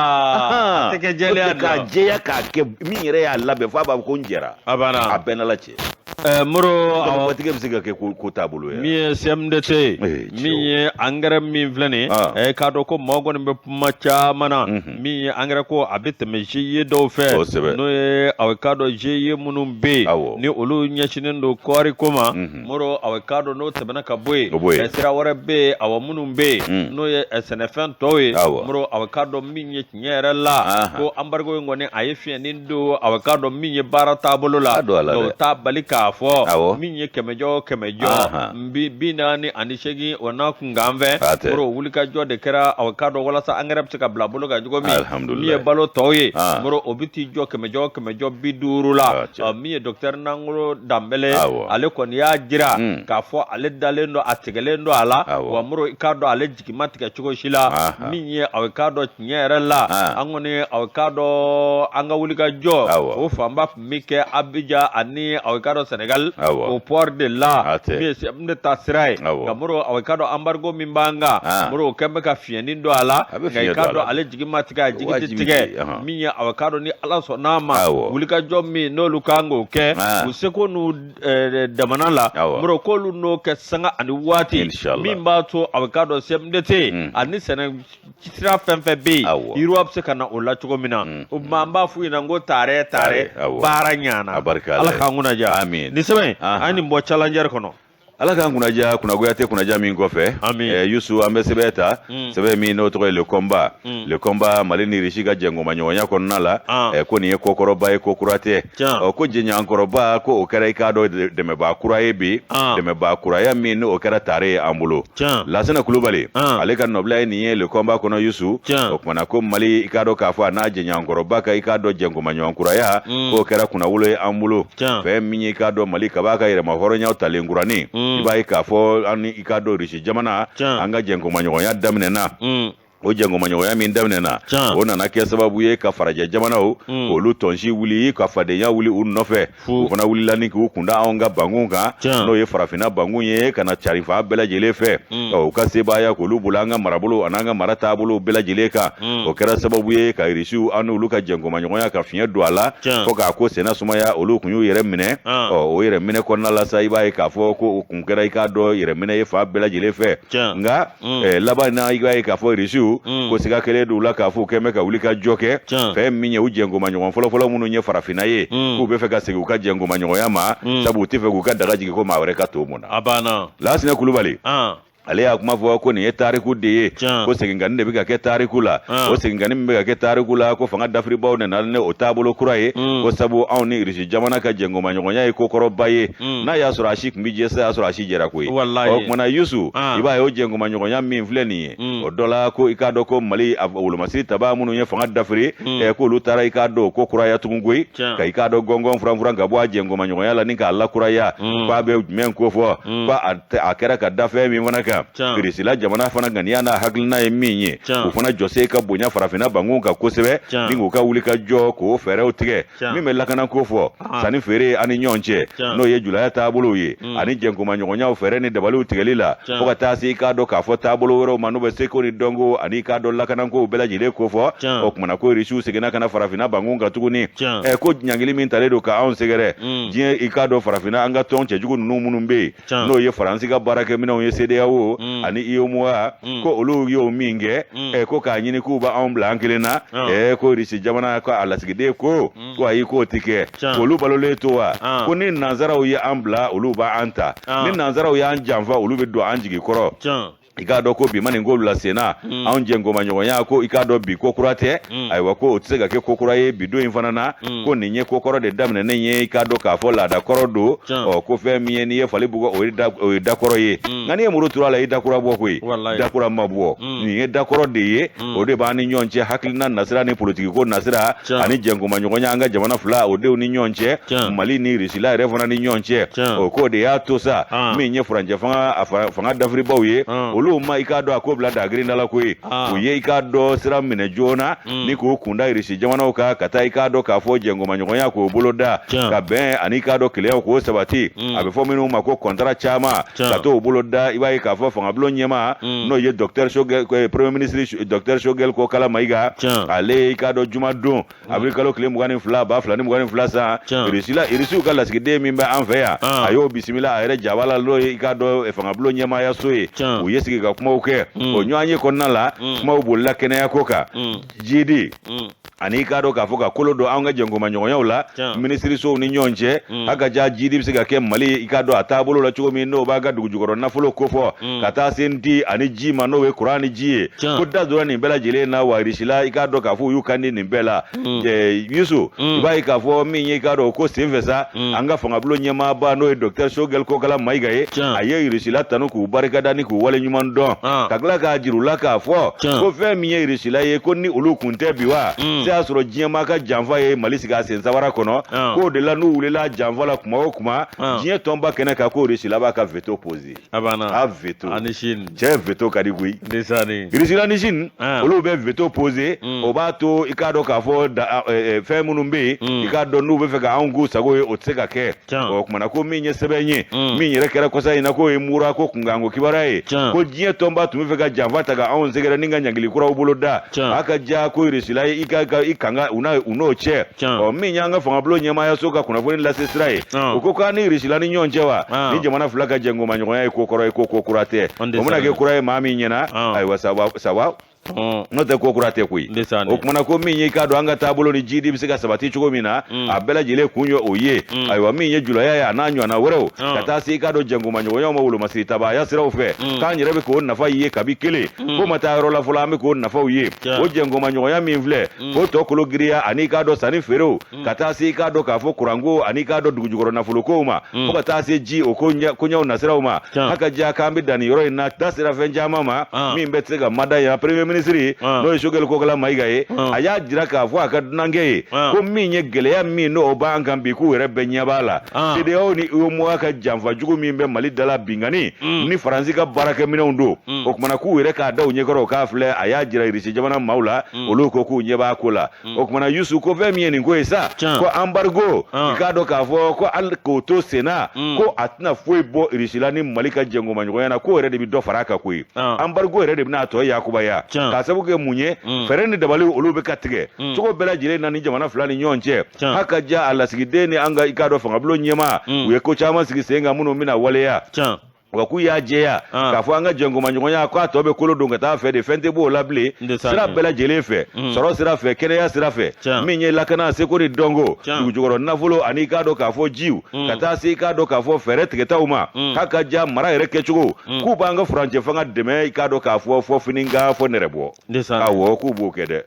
A tɛ kɛ jɛlenya de la. K'a jɛya k'a kɛ, min yɛrɛ y'a labɛn f'a b'a fɔ ko n jɛra. A banna. A bɛɛ n'Ala cɛ. Moro, awɔ. Tigɛ bɛ se ka kɛ ko taabolo ye. Min ye CMDT ye, min ye angɛrɛ min filɛ nin ye, k'a dɔn ko maaw kɔni bɛ kuma caman na. Min ye angɛrɛ ko a bɛ tɛmɛ GIE dɔw fɛ, n'o ye aw k'a dɔn GIE minnu bɛ yen ni olu ɲɛsinnen don kɔɔri ko ma. Moro, aw k'a dɔn n'o tɛmɛna ka bɔ yen, sira wɛrɛ bɛ yen, awa, minnu bɛ yen n'o ye sɛnɛfɛn tɔw ye. Moro, aw k'a dɔn min ye tiɲɛ yɛrɛ la, ko embargo in kɔni a ye fiɲɛnin don, aw k'a dɔn min ye baara taabolo la, o t'a bali k'a fɔ min ye kɛmɛjɔ kɛmɛjɔ 48 o n'a kunkan fɛ. Moro, wulikajɔ de kɛra, aw k'a dɔn, walasa angɛrɛ bɛ se ka bila bolo kan cogo min. Min ye balo tɔw ye, Moro, o bɛ t'i jɔ kɛmɛjɔ kɛmɛjɔ 50 la. Min ye docteur Nangolo Danbɛlɛ, ale kɔni y'a jira k'a fɔ ale dalen don, a tigɛlen don a la. Wa Moro, i k'a dɔn ale jigi ma tigɛ cogo si la. Min ye, aw k'a dɔn, tiɲɛ yɛrɛ la, an kɔni, aw k'a dɔn, an ka wulikajɔ o fanba tun bɛ kɛ Abijan ani, aw k'a dɔn, Senegal, o port de la, min ye CMDT ta sira ye. Nka Moro, aw k'a dɔn, embargo min b'an kan, Moro, o kɛlen bɛ ka fiɲɛnin don a la. Nka i k'a dɔn ale jigi ma tigɛ, a jigi tɛ tigɛ. Min ye, aw k'a dɔn, ni Ala sɔnn'a ma, wulikajɔ min n'olu kan k'o kɛ u seko n'u damana la, Moro, k'olu n'o kɛ sanga ani waati min b'a to, aw k'a dɔn, CMDT ani sɛnɛ sira fɛn fɛn bɛ yen, yiriwa bɛ se ka na o la cogo min na. O tuma an b'a f'u ɲɛna ko taare taare, baara ɲana. Ala k'an kunna diya. Nin sɛbɛn, an ye nin bɔ Challenger kɔnɔ. Ala k'an kunnaja, kunnagoya tɛ kunnaja min kɔfɛ. Amin. Yusu, an bɛ sɛbɛn ta, sɛbɛn min n'o tɔgɔ ye Le Combat. Le Combat, Mali ni Russie ka jɛnkomaɲɔgɔnya kɔnɔna la, ko nin ye kokɔrɔba ye, ko kura tɛ. Ɔ, ko jɛɲɔgɔnkɔrɔba, ko o kɛra, i k'a dɔn, dɛmɛbaa kura ye bi, dɛmɛbaa kuraya min n'o kɛra tare ye an bolo. Lasana Kulubali, ale ka nɔbila ye nin ye Le Combat kɔnɔ, Yusu. O kumana ko Mali, i k'a dɔn k'a fɔ a n'a jɛɲɔgɔnkɔrɔba ka, i k'a dɔn, jɛnkomaɲɔgɔn kuraya, k'o kɛra kunnawolo ye an bolo. Fɛn min ye, i k'a dɔn, Mali ka b'a ka yɛrɛma hɔrɔnyaw talen kuranin, i b'a ye k'a fɔ an ni, i k'a dɔn, Russie jamana, an ka jɛnkomaɲɔgɔnya daminɛna. O jɛnkomaɲɔgɔnya min daminɛna, o nana kɛ sababu ye ka farajɛ jamanaw k'olu tɔnsi wuli, ka fadenya wuli u nɔfɛ. U fana wulila ni k'u kunda anw ka bankun kan, n'o ye farafinna bankun ye, ka na cari fan bɛɛ lajɛlen fɛ. U ka sebaaya k'olu bolo an ka marabolo an'an ka mara taabolo bɛɛ lajɛlen kan. O kɛra sababu ye ka Irisiw, an n'olu ka jɛnkomaɲɔgɔnya, ka fiɲɛ don a la fo k'a ko senna sumaya. Olu kun y'u yɛrɛ minɛ. Ɔ, o yɛrɛ minɛ kɔnɔna la sa, i b'a ye k'a fɔ ko o kun kɛra, i k'a dɔn, yɛrɛ minɛ ye fan bɛɛ lajɛlen fɛ. Nka laban na, i b'a ye k'a fɔ Irisiw ko siga kɛlen don u la k'a fɔ u kɛn bɛ ka wuli ka jɔ kɛ. Fɛn min ye u jɛnkomaɲɔgɔn fɔlɔfɔlɔ minnu ye farafinna ye, k'u bɛ fɛ ka segin u ka jɛnkomaɲɔgɔnya ma, sabu u tɛ fɛ k'u ka daga jigin ko maa wɛrɛ ka to mun na. A banna. Lasinɛ Kulubali, ale y'a kuma fɔ ko nin ye tariku de ye, ko seginkani de bɛ ka kɛ tariku la. O seginkani min bɛ ka kɛ tariku la, ko fanga dafiribaw nana ni o taabolo kura ye, ko sabu anw ni Irisi jamana ka jɛnkomaɲɔgɔnya ye kokɔrɔba ye. N'a y'a sɔrɔ a si tun bɛ jɛ sa, y'a sɔrɔ a si jɛra koyi. O kumana Yusu, i b'a ye o jɛnkomaɲɔgɔnya min filɛ nin ye, o dɔ la ko i k'a dɔn ko Mali wolomasiri tabaa minnu ye fanga dafiri, k'olu taara, i k'a dɔn, ko kuraya tugun koyi, ka i k'a dɔn gɔngɔn furanfuran ka bɔ a jɛnkomaɲɔgɔnya la ni k'a lakuraya. K'a bɛ jumɛn ko fɔ? Ko a kɛra ka da fɛn min fana kan, Irisila jamana fana ŋaniya n'a hakilina ye min ye, u fana jɔsen ka bonya farafinna bankun kan kosɛbɛ, ni k'u ka wuli ka jɔ k'o fɛɛrɛw tigɛ. Min bɛ lakana ko fɔ, sanni feere an ni ɲɔgɔn cɛ, n'o ye julaya taabolow ye, ani jɛnkomaɲɔgɔnyaw fɛɛrɛ ni dabaliw tigɛli la, fo ka taa se i k'a dɔn k'a fɔ taabolo wɛrɛw ma, n'u bɛ seko ni dɔnko ani i k'a dɔn lakanako bɛɛ lajɛlen ko fɔ. O kumana ko Irisiw seginna ka na farafinna bankun kan tuguni. Ko ɲangili min talen don ka anw sɛgɛrɛ diɲɛ, i k'a dɔn, farafinna an ka tɔn cɛjugu ninnu minnu bɛ yen, n'o ye Faransi ka baarakɛminɛnw ye, CEDEAO ani UEMOA, ko olu y'o min kɛ, ko k'a ɲini k'u b'anw bila an kelen na, ko Irisi jamana ko a lasigiden ko ko ayi, k'o tɛ kɛ, k'olu balolen to wa, ko ni nansaraw ye an bila, olu b'an ta, ni nansaraw y'an janfa, olu bɛ don an jigi kɔrɔ. I k'a dɔn ko bi ma nin ko bila sen na, anw jɛnkomaɲɔgɔnya, ko i k'a dɔn bi ko kura tɛ. Ayiwa, ko o tɛ se ka kɛ ko kura ye bi don in fana na, ko nin ye ko kɔrɔ de daminɛnen ye, i k'a dɔn k'a fɔ laada kɔrɔ don. Ɔ, ko fɛn min ye, n'i ye fali bugɔ, o ye dakɔrɔ ye, nka n'i ye muru turu a la, i dakura bɔ koyi, dakura ma bɔ. Nin ye dakɔrɔ de ye, o de b'an ni ɲɔgɔn cɛ, hakilina nasira ni politikiko nasira ani jɛnkomaɲɔgɔnya an ka jamana fila o denw ni ɲɔgɔn cɛ, Mali ni Irisila yɛrɛ fana ni ɲɔgɔn cɛ. O k'o de y'a to sa, min ye furancɛ fanga, a fanga dafiribaw ye, olu Olu ma i k'a dɔn a ko bila dagirinda la koyi. U ye i k'a dɔn sira minɛ joona ni k'u kunda Irisi jamanaw kan ka taa i k'a dɔn k'a fɔ jɛnkomaɲɔgɔnya k'o boloda ka bɛn ani i k'a dɔn kelenyaw k'o sabati, a bɛ fɔ minnu ma ko contrat caman ka t'o boloda. I b'a ye k'a fɔ fangabulon ɲɛmaa, n'o ye docteur Choguel, premier ministre docteur Choguel Kokala Mayiga, ale i k'a dɔn jumadon avril kalo tile 22 2022 san, Irisila Irisiw ka lasigiden min bɛ an fɛ yan, a y'o bisimila a yɛrɛ jaba la, n'o ye i k'a dɔn fangabulon ɲɛmaayaso ye. U ye sigi ka kumaw kɛ. O ɲɔgɔnye kɔnɔna la, kumaw bolila kɛnɛyako kan, jidi ani i k'a dɔn k'a fɔ ka kolo don an ka jɛnkomaɲɔgɔnyaw la minisirisow ni ɲɔgɔn cɛ. A ka ja jidi bɛ se ka kɛ Mali i k'a dɔn a taabolo la cogo min, n'o b'a ka dugujukɔrɔ nafolo kofɔ, ka taa se di ani ji ma, n'o ye kuran ni ji ye. Ko da donna nin bɛɛ lajɛlen na wa Irisila i k'a dɔn k'a fɔ u y'u kan di nin bɛɛ la. Yusu, i b'a ye k'a fɔ min ye i k'a dɔn ko senfɛ sa, an ka fangabulon ɲɛmaaba, n'o ye docteur Choguel Kokala Mayiga ye, a ye Irisila tanu k'u barikada ni k'u waleɲuman dɔn, ka tila k'a jir'u la k'a fɔ ko fɛn min ye Irisila ye, ko ni olu kun tɛ bi wa se y'a sɔrɔ diɲɛmaa ka janfa ye Mali sigi a sen sabara kɔnɔ. K'o de la n'u wulila janfa la kuma o kuma diɲɛ tɔnba kɛnɛ kan, ko Irisila b'a ka veto poser. A banna. A veto ani Chine. Cɛ, veto ka di koyi. Ndesani. Irisila ni Chine, olu bɛ veto poser. O b'a to i k'a dɔn k'a fɔ fɛn minnu bɛ yen, i k'a dɔn n'u bɛ fɛ ka anw k'u sago ye, o tɛ se ka kɛ. O kumana ko min ye sɛbɛn ye min yɛrɛ kɛra kɔsa in na, k'o ye mura ko kunkanko kibaruya ye, ko diɲɛ tɔnba tun bɛ fɛ ka janfa ta ka anw sɛgɛrɛ ni ka ɲangili kuraw bolo da. A ka ja ko Irisila ye i ka i kanga u n'a u n'o cɛ. Ɔ, min y'an ka fangabulon ɲɛmaayaso ka kunnafoni lase sira ye, o ko k'an ni Irisila ni ɲɔgɔn cɛ wa, ni jamana fila ka jɛnkomaɲɔgɔnya ye ko kɔrɔ ye, ko ko kura tɛ. O mana kɛ kura ye maa min ɲɛna, ayiwa, ça va, n'o tɛ ko kura tɛ koyi. O kumana ko min ye i k'a dɔn an ka taabolo ni jidi bɛ se ka sabati cogo min na, a bɛɛ lajɛlen kun ye o ye. Ayiwa, min ye julaya ye a n'a ɲɔgɔnna wɛrɛw, ka taa se i k'a dɔn jɛnkomaɲɔgɔnyaw ma wolomasiri tabaaya siraw fɛ, k'an yɛrɛ bɛ k'o nafa ye kabi kelen ko ma taa yɔrɔ la fɔlɔ, an bɛ k'o nafaw ye. O jɛnkomaɲɔgɔnya min filɛ, o tɔ kolo giriya ani i k'a dɔn sanni feerew, ka taa se i k'a dɔn k'a fɔ kuranko ani i k'a dɔn dugujukɔrɔ nafolokow ma, fo ka taa se ji o ko koɲɛw nasiraw ma. A ka diya k'an bɛ dan nin yɔrɔ in na, da sera fɛn caman ma min bɛɛ tɛ se ka mada yan. Premier ministre, n'o ye Choguel Kokala Mayiga ye, a y'a jira k'a fɔ a ka dunankɛ ye ko min ye gɛlɛya min n'o b'an kan bi, k'u yɛrɛ bɛɛ ɲɛ b'a la, CEDEAO ni UEMOA ka janfa jugu min bɛ Mali dala binkanni ni Faransi ka baarakɛminɛnw don. O kumana k'u yɛrɛ k'a da u ɲɛkɔrɔ, k'a filɛ. A y'a jira Irisi jamana maaw la, olu ko k'u ɲɛ b'a ko la. O kumana Yusu, ko fɛn min ye nin ko ye sa, ko embargo, i k'a dɔn k'a fɔ ko hali k'o to senna, ko a tɛna foyi bɔ Irisila ni Mali ka jɛnkomaɲɔgɔnya na, k'o yɛrɛ de bɛ dɔ fara a kan koyi. Embargo yɛrɛ de bɛna a tɔ yakubaya, k'a sababu kɛ mun ye? Fɛɛrɛ ni dabali olu bɛ ka tigɛ cogo bɛɛ lajɛlen na ni jamana fila ni ɲɔgɔn cɛ. A ka ja a lasigiden ni an ka i k'a dɔn fangabulon ɲɛmaa, u ye ko caman sigi sen kan minnu bɛna waleya. Wa k'u y'a jɛya k'a fɔ an ka jɛnkomaɲɔgɔnya k'a tɔ bɛ kolo don ka taa fɛ de, fɛn tɛ b'o la bilen sira bɛɛ lajɛlen fɛ, sɔrɔ sira fɛ, kɛnɛya sira fɛ, min ye lakana, seko ni dɔnko, dugujukɔrɔ nafolo ani i k'a dɔn k'a fɔ jiw, ka taa se i k'a dɔn k'a fɔ fɛɛrɛ tigɛtaw ma. K'a ka ja mara yɛrɛ kɛcogo, k'u b'an ka furancɛ fanga dɛmɛ i k'a dɔn k'a fɔ fɔ fini kan fɔ nɛrɛ bɔ. Awɔ, k'u b'o kɛ dɛ,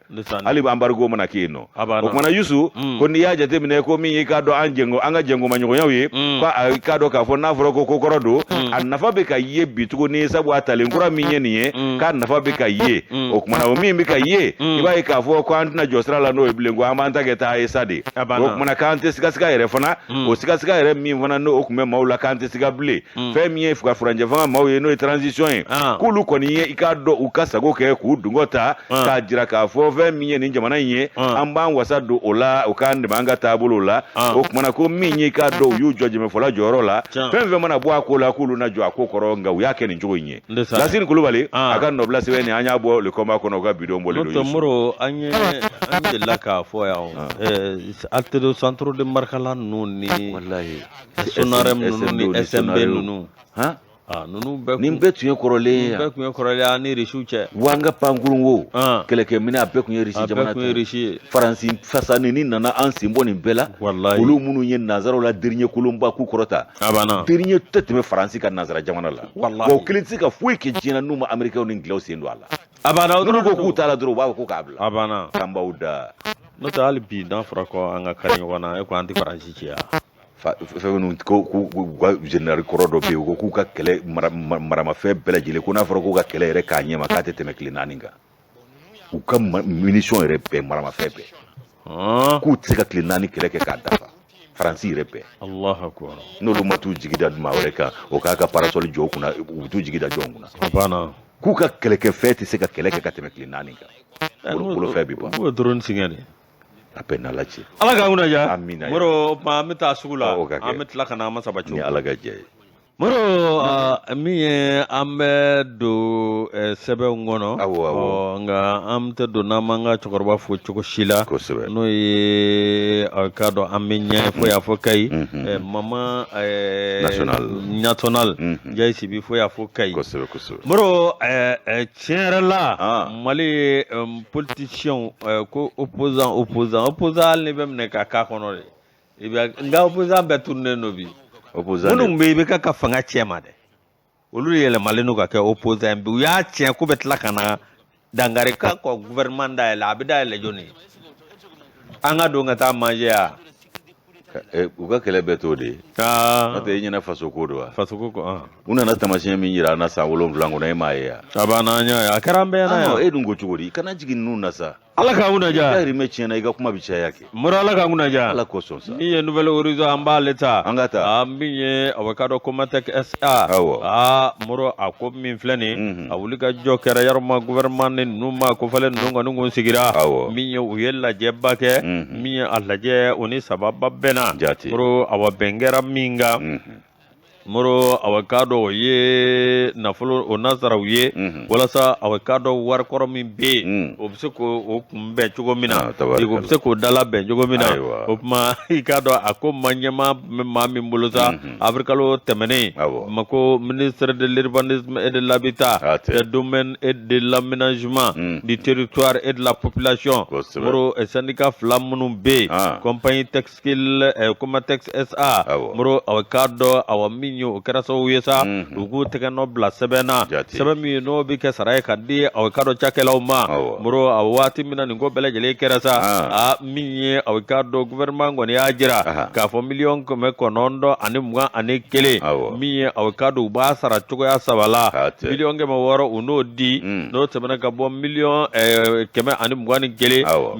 hali embargo mana kɛ yen nɔ. O kumana Yusu, ko n'i y'a jateminɛ ko min y'i k'a dɔn an jɛnko an ka jɛnkomaɲɔgɔnyaw ye, ko a k'a dɔn k'a fɔ n'a fɔra ko ko kɔrɔ don, a nafa bɛ ka ye bi tuguni, sabu a talen kura min ye nin ye, k'a nafa bɛ ka ye. O kumana o min bɛ ka ye, i b'a ye k'a fɔ ko an tɛna jɔ sira la n'o ye bilen, ko an b'an ta kɛ taa ye sa de. O kumana k'an tɛ sigasiga yɛrɛ fana, o sigasiga yɛrɛ min fana n'o tun bɛ maaw la, k'an tɛ siga bilen. Fɛn min ye ka furancɛ fanga maaw ye, n'o ye transition ye, k'olu kɔni ye i k'a dɔn u ka sago kɛ k'u dungɔ ta, k'a jira k'a fɔ fɛn min ye nin jamana in ye, an b'an wasa don o la, u k'an dɛmɛ an ka taabolo la. O kumana ko min ye i k'a dɔn u y'u jɔ jɛmɛfɔla jɔyɔrɔ la, fɛn fɛn mana bɔ a ko la, k'olu na jɔ a ko kɔrɔ, nka u y'a kɛ nin cogo in ye. Lasini Kulubali a ka nɔbila sɛbɛn nin, an y'a bɔ Le Combat kɔnɔ, u ka bidon bɔlen don. Moro, an ye an delila k'a fɔ yan, atelier centre de Markala ninnu ni wallahi Sonarem ninnu ni SMB ninnu. Han. Ah, ninnu bɛɛ nin bɛɛ tun ye kɔrɔlen ye. Nin bɛɛ tun ye kɔrɔlen an ni Irisiw cɛ. Wa an ka pankurun wo, kɛlɛkɛminɛn, a bɛɛ tun ye Irisi jamana ta ye. A bɛɛ tun ye Irisi ye. Faransi fasanini nana an sen bɔ nin bɛɛ la. Walayi. Olu minnu ye nanzaraw la dernier kolonba k'u kɔrɔta. A banna. Dernier tɛ tɛmɛ Faransi ka nanzara jamana la. Walayi. Wa o kelen tɛ se ka foyi kɛ diɲɛ na n'u ma Américains ni Anglais sen don a la. A banna. N'olu ko k'u t'a la dɔrɔn, u b'a fɔ ko k'a bila. A banna. K'an b'aw da. N'o tɛ hali bi n'a fɔra ko an ka kari ɲɔgɔn na, e ko an tɛ Faransi ci ya. Fɛn minnu ko k'u ka général kɔrɔ dɔ bɛ yen, u ko k'u ka kɛlɛ maramafɛn bɛɛ lajɛlen, ko n'a fɔra k'u ka kɛlɛ yɛrɛ k'a ɲɛma, k'a tɛ tɛmɛ tile 4 kan. U ka munition yɛrɛ bɛɛ, maramafɛn bɛɛ, k'u tɛ se ka tile 4 kɛlɛ kɛ k'a dafa, Faransi yɛrɛ bɛɛ. Allahu akbar. N'olu ma t'u jigi da maa wɛrɛ kan, o k'a ka parasol jɔ u kunna, u bɛ t'u jigi da jɔn kunna? A banna. K'u ka kɛlɛkɛfɛn tɛ se ka kɛlɛ kɛ ka tɛmɛ tile 4 kan. Bolofɛn bɛ ban. K'u bɛ drone singɛ de. A bɛɛ n'Ala cɛ. Ala k'an kunna diya. Amina. Moro, o tuma an bɛ taa sugu la. Awɔ, o ka kɛ. An bɛ tila ka na an ma sabati. Ni Ala ka jɛ ye. Moro, min ye an bɛ don sɛbɛnw kɔnɔ. Awɔ, awɔ. Ɔ, nka an tɛ don n'an m'an ka cɛkɔrɔba fo cogo si la. Kosɛbɛ. N'o ye a k'a dɔn an bɛ ɲɛ fo y'a fɔ Kayi. Mama National. National. Njayi Sibi fo y'a fɔ Kayi. Kosɛbɛ, kosɛbɛ. Moro, tiɲɛ yɛrɛ la, Mali politiciens ko opposant, opposant, opposant hali n'i bɛ minɛ ka k'a kɔnɔ de. I bɛ nka opposant bɛɛ tununnen don bi. Opposant minnu bɛ IBK ka fanga tiɲɛ ma dɛ, olu de yɛlɛmalen don ka kɛ opposant bi. U y'a tiɲɛ k'u bɛ tila ka na dankari ka kɔ gouvernement dayɛlɛ. A bɛ dayɛlɛ jɔnni ye? An ka don ka taa manger ya. U ka kɛlɛ bɛɛ t'o de ye. N'o tɛ e ɲɛna faso ko don wa? Faso ko ko. U nana taamasiyɛn min jira an na san 7 kɔnɔ, e m'a ye wa? A banna, an y'a ye, a kɛra an bɛɛ ɲɛna yan. E dun ko cogo di? Kana jigin ninnu na sa. Ala k'an kunna diya. I dahirimɛ tiɲɛna, i ka kuma bɛ caya kɛ. Moro, Ala k'an kunna diya. Ala kosɔn sa. Min ye Nouvel Horizon, an b'ale ta. An ka ta. Min ye a ka dɔn Comatec SA. Awɔ. Moro, a ko min filɛ nin ye. A wuli ka jɔ kɛra yarɔ gouvernement ni ninnu ma kofalen ninnu kɔni kun sigira. Awɔ. Min ye u ye lajɛba kɛ. Min ye a lajɛ o ni sababa bɛnna. Jate. Moro, awa bɛn kɛra min kan. Moro, awa k'a dɔn o ye nafolo o nasaraw ye. Walasa awa k'a dɔn warikɔrɔ min bɛ yen, o bɛ se k'o kunbɛn cogo min na, o bɛ se k'o dala bɛn cogo min na. O tuma i k'a dɔn a ko ma ɲɛmaa bɛ maa min bolo sa, avril tɛmɛnen, Bamakɔ ministre de l'urbanisme et de l'habitat, des domaines et de l'aménagement du territoire et de la population. Moro, syndicat fila minnu bɛ yen, compagnie textile Comatex SA. Moro, awa k'a dɔn awa min ye o kɛra sababu ye sa, u k'u tɛgɛ nɔ bila sɛbɛn na, sɛbɛn min n'o bɛ kɛ sara ye ka di aw k'a dɔn cakɛlaw ma. Moro, a waati min na nin ko bɛɛ lajɛlen kɛra sa, a min ye aw k'a dɔn gouvernement kɔni y'a jira k'a fɔ 921,000 miliyɔn min ye aw k'a dɔn u b'a sara cogoya saba la. 600 miliyɔn u n'o di, n'o tɛmɛna ka bɔ 121 miliyɔn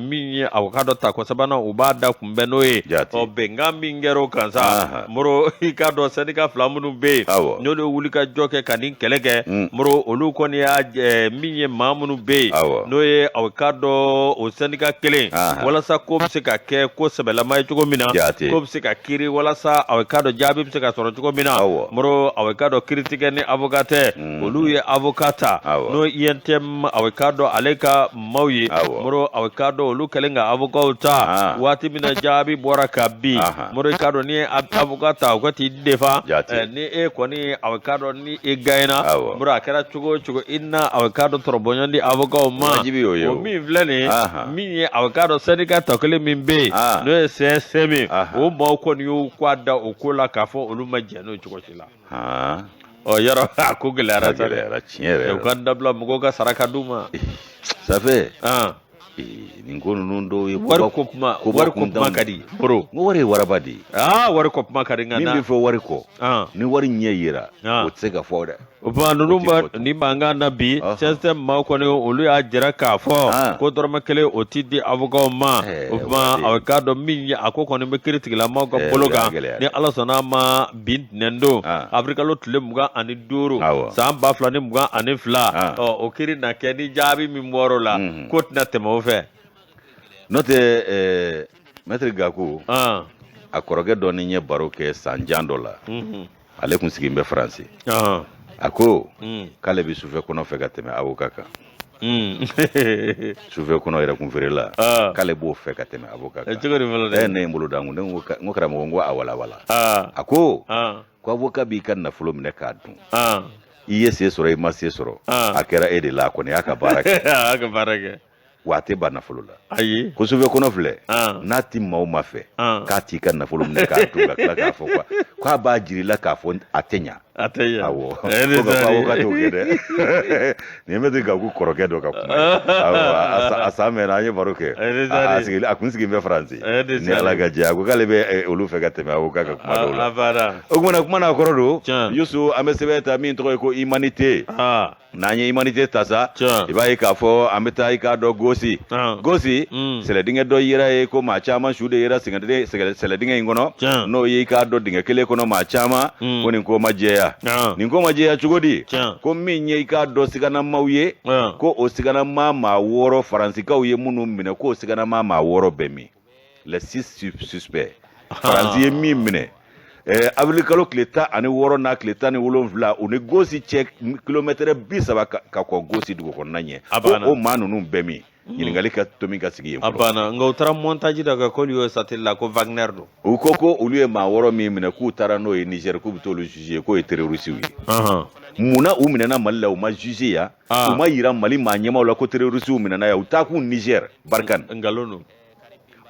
min ye aw k'a dɔn tako sabanan u b'a da kunbɛn n'o ye. Ɔ, bɛnkan min kɛra o kan sa, Moro, i k'a dɔn syndicat fila minnu bɛ yen, n'olu ye wuli ka jɔ kɛ ka nin kɛlɛ kɛ, Moro, olu kɔni y'a min ye maa minnu bɛ yen, n'o ye aw k'a dɔn o syndicat kelen, walasa ko bɛ se ka kɛ ko sɛbɛlama ye cogo min na, ko bɛ se ka kiiri, walasa aw k'a dɔn jaabi bɛ se ka sɔrɔ cogo min na. Moro, aw k'a dɔn kiiritigɛ ni avocat tɛ, olu ye avocat ta, n'o UNTM, aw k'a dɔn ale ka maaw ye. Moro, aw k'a dɔn olu kɛlen ka avocat ta, waati min na jaabi bɔra ka bin, Moro, i k'a dɔn n'i ye avocat ta, u ka t'i défend, ni e kɔni aw k'a dɔn ni e gagnera, Moro, a kɛra cogo o cogo, i na aw k'a dɔn tɔrɔbɔɲɔgɔn di avocat ma. O min filɛ nin ye, min ye aw k'a dɔn syndicat tɔ kelen min bɛ yen, n'o ye CSM, o maaw kɔni y'u kɔ da o ko la k'a fɔ olu ma jɛn n'o cogo si la. Ɔ, yɔrɔ a ko gɛlɛyara sa dɛ, tiɲɛ yɛrɛ. U ka dabila, mɔgɔw ka sara ka d'u ma. Ça fait nin ko ninnu dɔw ye wari ko kuma, wari ko kuma ka di, Moro. N ko wari ye waraba de ye. Aa, wari ko kuma ka di, nka min bɛ fɔ wari kɔ, ni wari ɲɛ yera, o tɛ se ka fɔ dɛ. O tuma ninnu bɛ nin mankan na bi. CSTM maaw kɔni, olu y'a jira k'a fɔ ko dɔrɔmɛ kelen o ti di avocat ma. O tuma a k'a dɔn min ye a ko kɔni bɛ kiiri tigilamaw ka bolo kan, ni Ala sɔnna a ma, bi ntɛnɛn don, avril kalo tile 25, san 2022, ɔ, o kiiri na kɛ ni jaabi min bɔr'o la, ko tɛna tɛmɛ o fɛ. N'o tɛ, maître Gakou, a kɔrɔkɛ dɔ ni n ye baro kɛ san jan dɔ la, ale kun sigilen bɛ Faransi. A ko k'ale bɛ sufɛ kɔnɔ fɛ ka tɛmɛ avocat kan. Sufɛ kɔnɔ yɛrɛ kun feerela, k'ale b'o fɛ ka tɛmɛ avocat kan. Cogo di fɔlɔ dɛ? Ne ye n bolo da n kun, ne ko karamɔgɔ, n ko a walawala. A ko ko avocat b'i ka nafolo minɛ k'a dun. I ye se sɔrɔ, i ma se sɔrɔ, a kɛra e de la, a kɔni y'a ka baara kɛ. A y'a ka baara kɛ. Wa a tɛ ban nafolo la. Ayi. Ko sufɛ kɔnɔ filɛ, n'a ti maaw ma fɛ, k'a t'i ka nafolo minɛ k'a dun ka tila k'a fɔ quoi k'a b'a jira i la k'a fɔ a tɛ ɲa. A tɛ ɲa. Awɔ, ko ka fɔ avocat t'o kɛ dɛ. Nin ye maître Gakou kɔrɔkɛ dɔ ka kuma ye. Awɔ, a san mɛnna, an ye baro kɛ. A kun sigilen bɛ Faransi. Ni Ala ka jɛ, a ko k'ale bɛ olu fɛ ka tɛmɛ avocat ka kuma dɔw la. O kumana, kuma n'a kɔrɔ don. Yusu, an bɛ sɛbɛn ta min tɔgɔ ye ko Humanité. N'an ye Humanité ta sa, i b'a ye k'a fɔ an bɛ taa i k'a dɔn Gosi. Gosi, sɛlɛdingɛ dɔ yera ye ko maa caman su de yera sɛlɛdingɛ in kɔnɔ, n'o ye i k'a dɔn dingɛ kelen kɔnɔ maa caman, ko nin ko ma jɛya. jɛya nin ko ma jɛya cogo di ko min ye i k'a dɔn siganamaw ye ko o siganama maa 6 faransikaw ye minnu minɛ k'o siganama maa 6 bɛ min les 6 suspects faransi ye min minɛ avril kalo tile 16 n'a tile 17 u ni gosi cɛ kilomɛtɛrɛ 30 ka kɔn gosi dugu kɔnɔna ɲɛ ko o maa ninnu bɛ min ɲininkali ka tomi ka sigi yen a banna nka u taara montage dɔ kɛ k'olu y'o satellite la ko Wagner don u ko ko olu ye maa 6 min minɛ k'u taara n'o ye Niger k'u bɛ t'olu juger k'o ye terroriste ye munna u minɛna Mali la u ma juger yan u ma yira Mali maa ɲɛmaaw la ko terroriste minɛna yan u taa kun Niger Barkhane nkalon don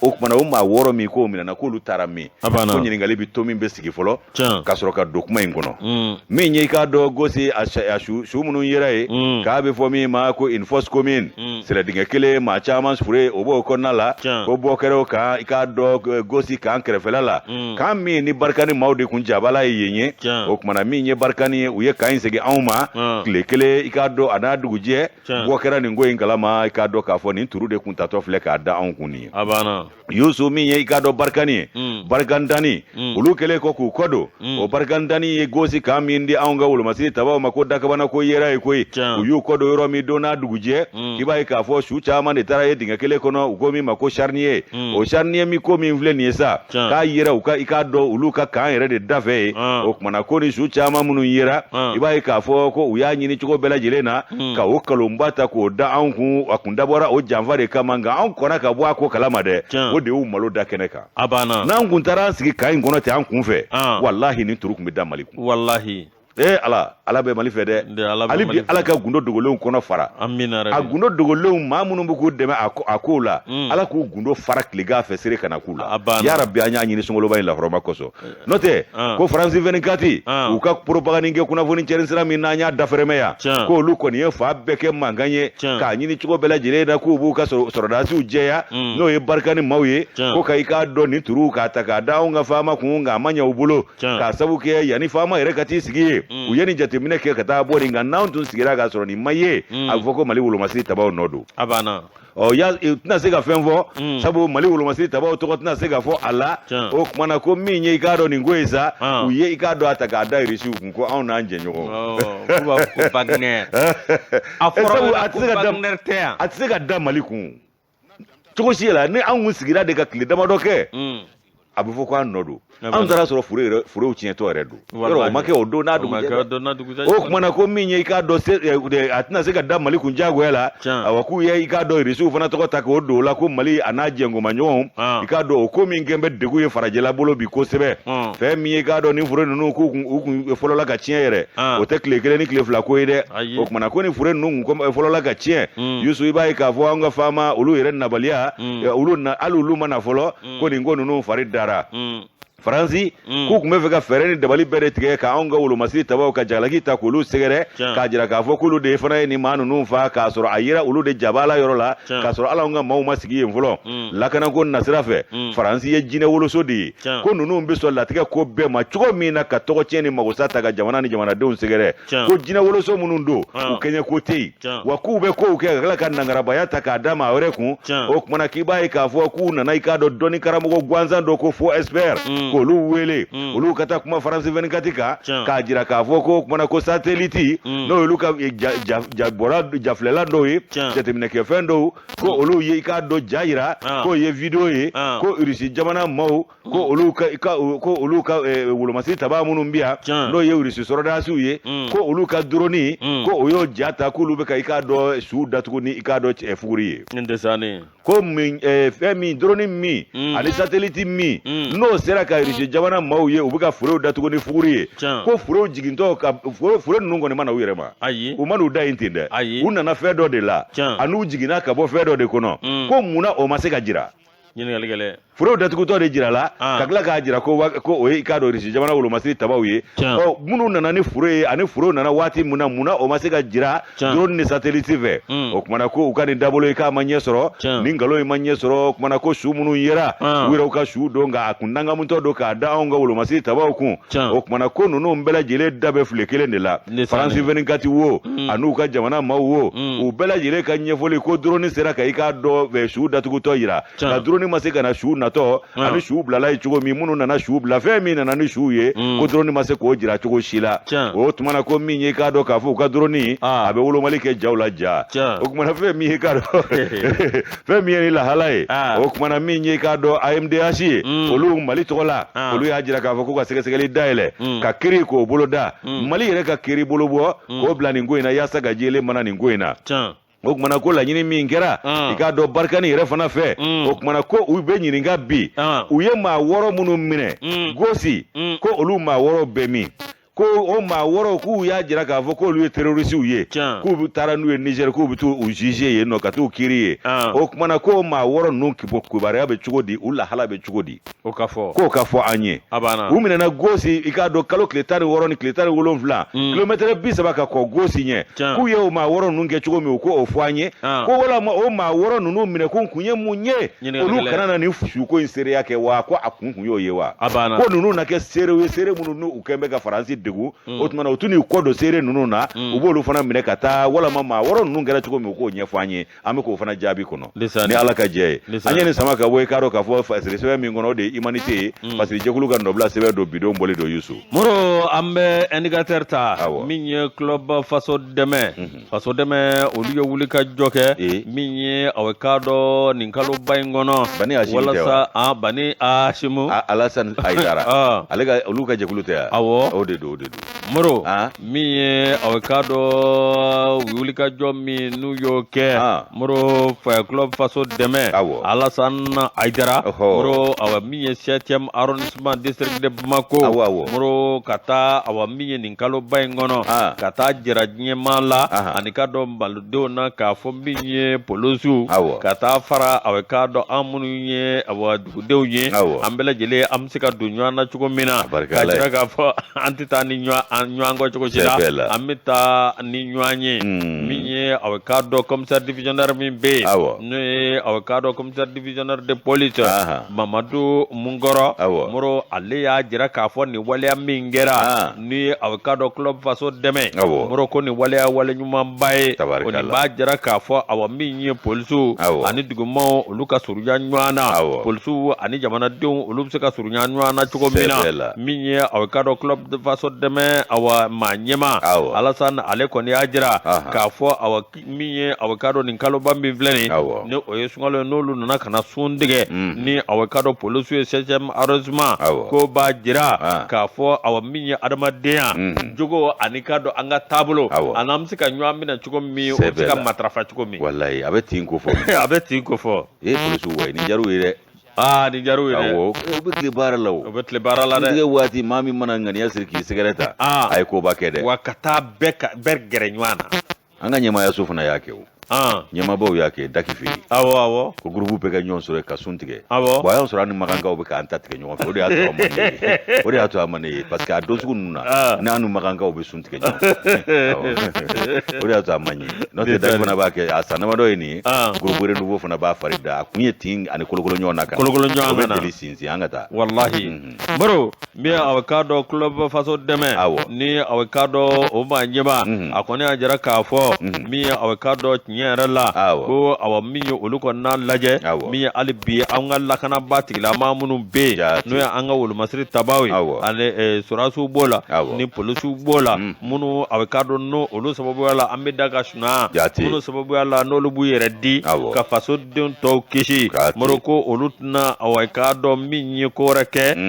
o kumana o maa 6 min k'o minɛna k'olu taara min ko ɲininkali bɛ to min bɛ sigi fɔlɔ ka sɔrɔ ka don kuma in kɔnɔ min ye i k'a dɔn gosi a su minnu yera ye k'a bɛ fɔ min ma ko une fosse commune sɛlɛdingɛ kelen maa caman fure o b'o kɔnɔna la ko bɔ kɛra o kan i k'a dɔn gosi kan kɛrɛfɛla la kan min ni Barkhane maaw de kun jabala ye yen ye o kumana min ye Barkhane ye u ye kan in segin anw ma tile kelen i k'a dɔn a n'a dugujɛ bɔ kɛra nin ko in kalama i k'a dɔn k'a fɔ nin turu de kun tatɔ filɛ k'a da anw kun nin ye a banna Yusu min ye i k'a dɔn Barkhane ye Barkhane dani olu kɛlen kɔ k'u kɔ don o Barkhane dani ye gosi kan min di anw ka wolomasiri tabaw ma ko dakabana ko yera ye koyi u y'u kɔ don yɔrɔ min don n'a dugujɛ i b'a ye k'a fɔ su caman de taara ye dingɛ kelen kɔnɔ u ko min ma ko charnier o charnier min ko min filɛ nin ye sa k'a yera u ka i k'a dɔn olu ka kan yɛrɛ de dafɛ ye o kumana ko ni su caman minnu yera i b'a ye k'a fɔ ko u y'a ɲini cogo bɛɛ lajɛlen na ka o kalonba ta k'o da anw kun a kun dabɔra o janfa de kama nka anw kɔnna ka bɔ a ko kalama dɛ o de y'u malo da kɛnɛ kan a banna n'an kun taara an sigi kan in kɔnɔ ten an kun fɛ walahi ni turu kun bɛ da Mali kun walahi ee ala ala bɛ Mali fɛ dɛ hali bi ala ka gundo dogolenw kɔnɔ fara a gundo dogolenw maa minnu bɛ k'u dɛmɛ a kow la ala k'u gundo fara tilegan fɛ seere kana k'u la yarabi an y'a ɲini sunkaloba in lahɔrɔma kosɔn n'o tɛ ko France 24 u ka propagande kɛ kunnafoni cɛrin sira min n'an y'a dafɛrɛmɛ yan ko olu kɔni ye fan bɛɛ kɛ mankan ye k'a ɲini cogo bɛɛ lajɛlen na k'u b'u ka sɔrɔdasiw jɛya n'o ye Barkhane maaw ye ko ka i k'a dɔn nin turu k'a ta k'a da anw ka faama kun nka a ma ɲɛ u bolo k'a sabu kɛ yanni faama yɛrɛ ka t'i sigi yen u ye nin jateminɛ kɛ ka taa bɔ nin nka n'anw tun sigira k'a sɔrɔ nin ma ye a bɛ fɔ ko Mali wolomasiri tabaw nɔ don a banna ɔ ya u tɛna se ka fɛn fɔ sabu Mali wolomasiri tabaw tɔgɔ tɛna se ka fɔ a la o tuma na ko min ye i k'a dɔn nin ko ye sa u ye i k'a dɔn a ta k'a da irisiw kun ko anw n'an jɛɲɔgɔnw k'u b'a fɔ ko Wagner a fɔra a tɛ se ka da Wagner tɛ yan a tɛ se ka da Mali kun cogo si la ni anw kun sigira de ka tile damadɔ kɛ a bɛ fɔ ko an nɔ don anw taara sɔrɔ foro yɛrɛ forow tiɲɛtɔ yɛrɛ don yɔrɔ o ma kɛ o don n'a dugujɛ o tuma na ko min ye i k'a dɔn a tɛna se ka da Mali kun diyagoya la awa k'u ye i k'a dɔn irisiw fana tɔgɔ ta k'o don o la ko Mali a n'a jɛnkomaɲɔgɔnw i k'a dɔn o ko min kɛn bɛ degun ye farajɛla bolo bi kosɛbɛ fɛn min ye i k'a dɔn ni foro ninnu k'u kun u kun fɔlɔla ka tiɲɛ yɛrɛ o tɛ tile kelen ni tile fila ko ye dɛ o tuma na ko ni foro ninnu kun fɔlɔla ka tiɲɛ Yusu i b'a ye k'a fɔ an ka faama olu yɛrɛ nabaliya olu na hali olu ma na fɔlɔ ko nin ko ninnu fari dara Faransi k'u tun bɛ fɛ ka fɛɛrɛ ni dabali bɛɛ de tigɛ ka anw ka wolomasiri tabaw ka jalaki ta k'olu sɛgɛrɛ k'a jira k'a fɔ k'olu de fana ye nin maa ninnu fa k'a sɔrɔ a yera olu de jabala yɔrɔ la k'a sɔrɔ hali anw ka maaw ma sigi yen fɔlɔ lakanako nasira fɛ Faransi ye jinɛ woloso de ye ko ninnu bɛ sɔn latigɛ ko bɛɛ ma cogo min na ka tɔgɔ tiɲɛ ni magosa ta ka jamana ni jamanadenw sɛgɛrɛ ko jinɛ woloso minnu don u kɛɲɛ ko tɛ yen wa k'u bɛ kow kɛ ka tila ka nangarabaya ta k'a da maa wɛrɛ kun o tuma na k'i b'a ye k'a fɔ k'u nana i k'a dɔn dɔnni karamɔgɔ gansan dɔ ko faux expert k'olu wele olu ka taa kuma France 24 kan k'a jira k'a fɔ ko o tuma na ko satellite n'o y'olu ka jabɔra jafilɛla dɔw ye jateminɛkɛfɛn dɔw ko olu ye i k'a dɔn ja jira k'o ye video ye ko Irisi jamana maaw ko olu ka ko olu ka wolomasiri tabaa minnu bɛ yan n'o ye Irisi sɔrɔdasiw ye ko olu ka drone ko o y'o ja ta k'olu bɛ ka i k'a dɔn suw datugu ni i k'a dɔn fuguri ye ko min fɛn min drone min ani satellite min n'o sera ka Irisi jamana maaw ye u bɛ ka furew datugu ni fuguri ye ko furew jigintɔ ka fure ninnu kɔni ma na u yɛrɛ ma u ma n'u da yen ten dɛ u nana fɛn dɔ de la an'u jiginna ka bɔ fɛn dɔ de kɔnɔ ko munna o ma se ka jira ɲininkali gɛlɛn furew datugutɔ de jirala ah. ka tila k'a jira ko ko o ye i k'a dɔn Irisi jamana wolomasiri tabaw ye ɔ minnu nana ni fure ye ani furew nana waati min na munna o ma se ka jira drone ni satellite fɛ o kumana ko u ka nin dabolo ye k'a ma ɲɛ sɔrɔ nin nkalon in ma ɲɛ sɔrɔ o kumana ko su minnu yera ah. u yɛrɛw ka su don nka a kun dangamutɔ don k'a da anw ka wolomasiri tabaw kun o kumana ko ninnu bɛɛ lajɛlen da bɛ file kelen de la France 24 wo an'u ka jamana maaw wo u bɛɛ lajɛlen ka ɲɛfɔli ko drone sera ka i k'a dɔn su datugutɔ jira nka drone ma se ka na su natɔ ani suw bilala yen cogo min, minnu nana suw bila, fɛn min nana ni suw ye, ko drone ma se k'o jira cogo si la. O tuma na ko min ye k'a dɔn k'a fɔ u ka drone a bɛ wolomali kɛ jaw la ja. O tuma na fɛn min ye k'a dɔn fɛn min ye ni lahala ye, o tuma na min ye k'a dɔn AMDH ye, olu Mali tɔgɔ la, olu y'a jira k'a fɔ k'u ka sɛgɛsɛgɛli dayɛlɛ ka kiri k'o boloda, Mali yɛrɛ ka kiri bolo bɔ k'o bila nin ko in na yaasa ka jɛlen mana nin ko in na. O kumana ko laɲini min kɛra, i k'a dɔn Barkhane yɛrɛ fana fɛ, o kumana ko u bɛ ɲininka bi, u ye maa 6 minnu minɛ Gosi, ko olu maa 6 bɛ min? Ko o maa 6 k'u y'a jira k'a fɔ k'olu ye terrorisiw ye, k'u bɛ taara n'u ye Niger, k'u bɛ t'u juger yen nɔ, ka t'u kiri yen. O kumana ko maa 6 ninnu kibaruya bɛ cogo di, u lahala bɛ cogo di? O ka fɔ. K'o ka fɔ an ye. A banna. U minɛna Gosi, i k'a dɔn kalo tile 16 ni tile 17, kilomɛtɛrɛ 30 ka kɔn Gosi ɲɛ. K'u ye o maa 6 ninnu kɛ cogo min, u k'o fɔ an ye. Ko walama o maa 6 ninnu minɛ kun kun ye mun ye? Olu kana na nin suko in seereya kɛ wa? Ko a kun kun y'o ye wa? Ko ninnu na kɛ seerew ye, seere minnu n'u kɛn bɛ ka Faransi degun. O tuma na u tɛn'u kɔ don seere ninnu na, u b'olu fana minɛ ka taa, walama maa 6 ninnu kɛra cogo min, u k'o ɲɛfɔ an ye. An bɛ k'o fana jaabi kɔnɔ ni Ala ka jɛ ye. An ye nin sama ka bɔ, i k'a dɔn k'a fɔ fasiri sɛbɛn min kɔnɔ, o de ye Humanité ye, fasiri jɛkulu ka nɔbila sɛbɛn don, bidon bɔli don. Yusu Moro, an bɛ Indicateur ta. Min ye Club Faso Dɛmɛ, Faso Dɛmɛ, olu ye wuli ka jɔ kɛ min ye, aw k'a dɔn nin kaloba in kɔnɔ. Bani Hasimu tɛ wa? Walasa Bani Hasimu. Alassane Haidara. Ale ka, olu ka jɛkulu tɛ wa? Awɔ. O de don, o de don. Moro, min ye aw k'a dɔn wulikajɔ min n'u y'o kɛ, Moro, Club Faso Dɛmɛ, Alassane Haidara, Moro, awa min ye 7e arrondissement district de Bamako, Moro, ka taa awa min ye nin kaloba in kɔnɔ, ka taa jira diɲɛmaa la ani k'a dɔn malidenw na k'a fɔ min ye polosiw, ka taa fara aw k'a dɔn an minnu ye awa dugudenw ye, an bɛɛ lajɛlen an bɛ se ka don ɲɔgɔn na cogo min na, k'a jira k'a fɔ an tɛ taa ni ɲɔgɔn kɔ cogo si la, an bɛ taa ni ɲɔgɔn ye. Min ye aw k'a dɔn commissaire divisionnaire min bɛ yen, n'o ye aw k'a dɔn commissaire divisionnaire de police Mamadu Munkɔrɔ, Moro, ale y'a jira k'a fɔ nin waleya min kɛra ni aw k'a dɔn Club Faso Dɛmɛ, Moro, ko nin waleya wale ɲumanba ye. O nin b'a jira k'a fɔ awa min ye polisiw ani dugumaw, olu ka surunya ɲɔgɔn na, polisiw ani jamanadenw, olu bɛ se ka surunya ɲɔgɔn na cogo min na. Min ye aw k'a dɔn Club Faso Dɛmɛ awa maa ɲɛmaa Alassane, ale kɔni y'a jira k'a fɔ awa min ye aw k'a dɔn nin kaloba min filɛ nin, ni o ye sunkalo ye, n'olu nana ka na sun tigɛ ni aw k'a dɔn polisiw ye 7e arrondissement, ko b'a jira k'a fɔ awa min ye adamadenya jogo ani k'a dɔn an ka taabolo ani an bɛ se ka ɲɔgɔn minɛ cogo min, o bɛ se ka matarafa cogo min. Walayi, a bɛ tin ko fɔ. A bɛ tin ko fɔ. Ee, polisiw, wa nin diyar'u ye dɛ. Aa, nin diyar'u ye dɛ. Awɔ, u bɛ tile baara la o. U bɛ tile baara la dɛ. Tigɛ waati, maa min mana ŋaniya siri k'i sɛgɛrɛ ta, a ye koba kɛ dɛ. Wa ka taa bɛɛ ka bɛɛ gɛrɛ ɲɔgɔn na. An ka ɲɛmaayaso fana y'a kɛ o. Ɲɛmaabaw y'a kɛ Daki fɛ yen. Awɔ awɔ. Ko groupe bɛɛ ka ɲɔgɔn sɔrɔ ka sun tigɛ. Awɔ. Bon, a y'a sɔrɔ an ni Makankaw bɛ k'an ta tigɛ ɲɔgɔn fɛ, o de y'a to a ma ne ye. O de y'a to a ma ne ye parce que a don sugu ninnu na, n'an ni Makankaw bɛ sun tigɛ ɲɔgɔn fɛ. O de y'a to a ma ɲɛ. N'o tɛ, Daki fana b'a kɛ a san damadɔ ye nin ye. Groupe Renouveau fana b'a fari da. A kun ye tin ani kolokolo ɲɔgɔn na kan. Kolokolo ɲɔgɔn na. O bɛ deli sinsin an ka taa. Walahi. Moro, min aw k'a dɔn Club Faso Dɛmɛ, ni aw k'a dɔn o maa ɲɛmaa, a kɔni y'a jira k'a fɔ min ye aw k'a dɔn tiɲɛ yɛrɛ la, ko awa min ye olu kɔni n'a lajɛ min ye hali bi an ka lakanaba tigilamaa minnu bɛ yen, n'o ye an ka wolomasiri tabaw ye, ani sɔrɔdasiw b'o la ni polisiw b'o la, minnu aw k'a dɔn n'o olu sababuya la an bɛ da ka sunaa, minnu sababuya la n'olu b'u yɛrɛ di ka faso denw tɔw kisi, Moro, ko olu tɛna awa k'a dɔn min ye ko wɛrɛ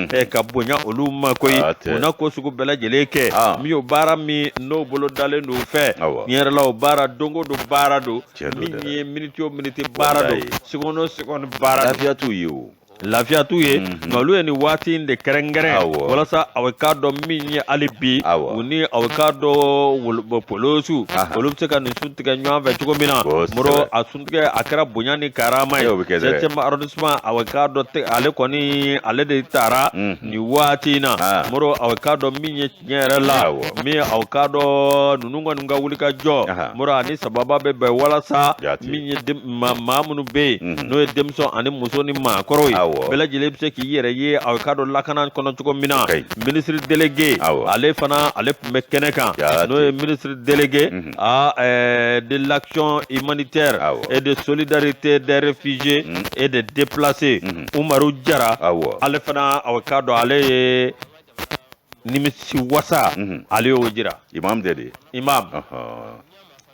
kɛ ka bonya olu ma koyi. U na ko sugu bɛɛ lajɛlen kɛ min y'o baara min n'o bolo dalen don u fɛ. Tiɲɛ yɛrɛ la, o baara don o don baara don, min ye miniti o miniti baara don, seconde o seconde baara don. Lafiya t'u ye o. Lafiya t'u ye, nka olu ye nin waati in de kɛrɛnkɛrɛn walasa aw k'a dɔn min ye hali bi u ni aw k'a dɔn polosiw, olu bɛ se ka nin sun tigɛ ɲɔgɔn fɛ cogo min na. Moro, a suntigɛ a kɛra bonya ni karama ye. Septième arrondissement, aw k'a dɔn ale kɔni ale de taara nin waati in na. Moro, aw k'a dɔn min ye tiɲɛ yɛrɛ la, min aw k'a dɔn ninnu kɔni ka wuli ka jɔ, Moro, ani sababa bɛ bɛn walasa min ye maa minnu bɛ yen, n'o ye denmisɛn ani muso ni maakɔrɔw ye. Bɛɛ lajɛlen bɛ se k'i yɛrɛ ye aw k'a dɔn lakana kɔnɔ cogo min na. Ministre délégué, ale fana ale tun bɛ kɛnɛ kan, n'o ye ministre délégué de l'action humanitaire et de solidarité des réfugiés et des déplacés, Umaru Jara, ale fana aw k'a dɔn ale ye nimisi wasa ale y'o jira. Imam de de. Imam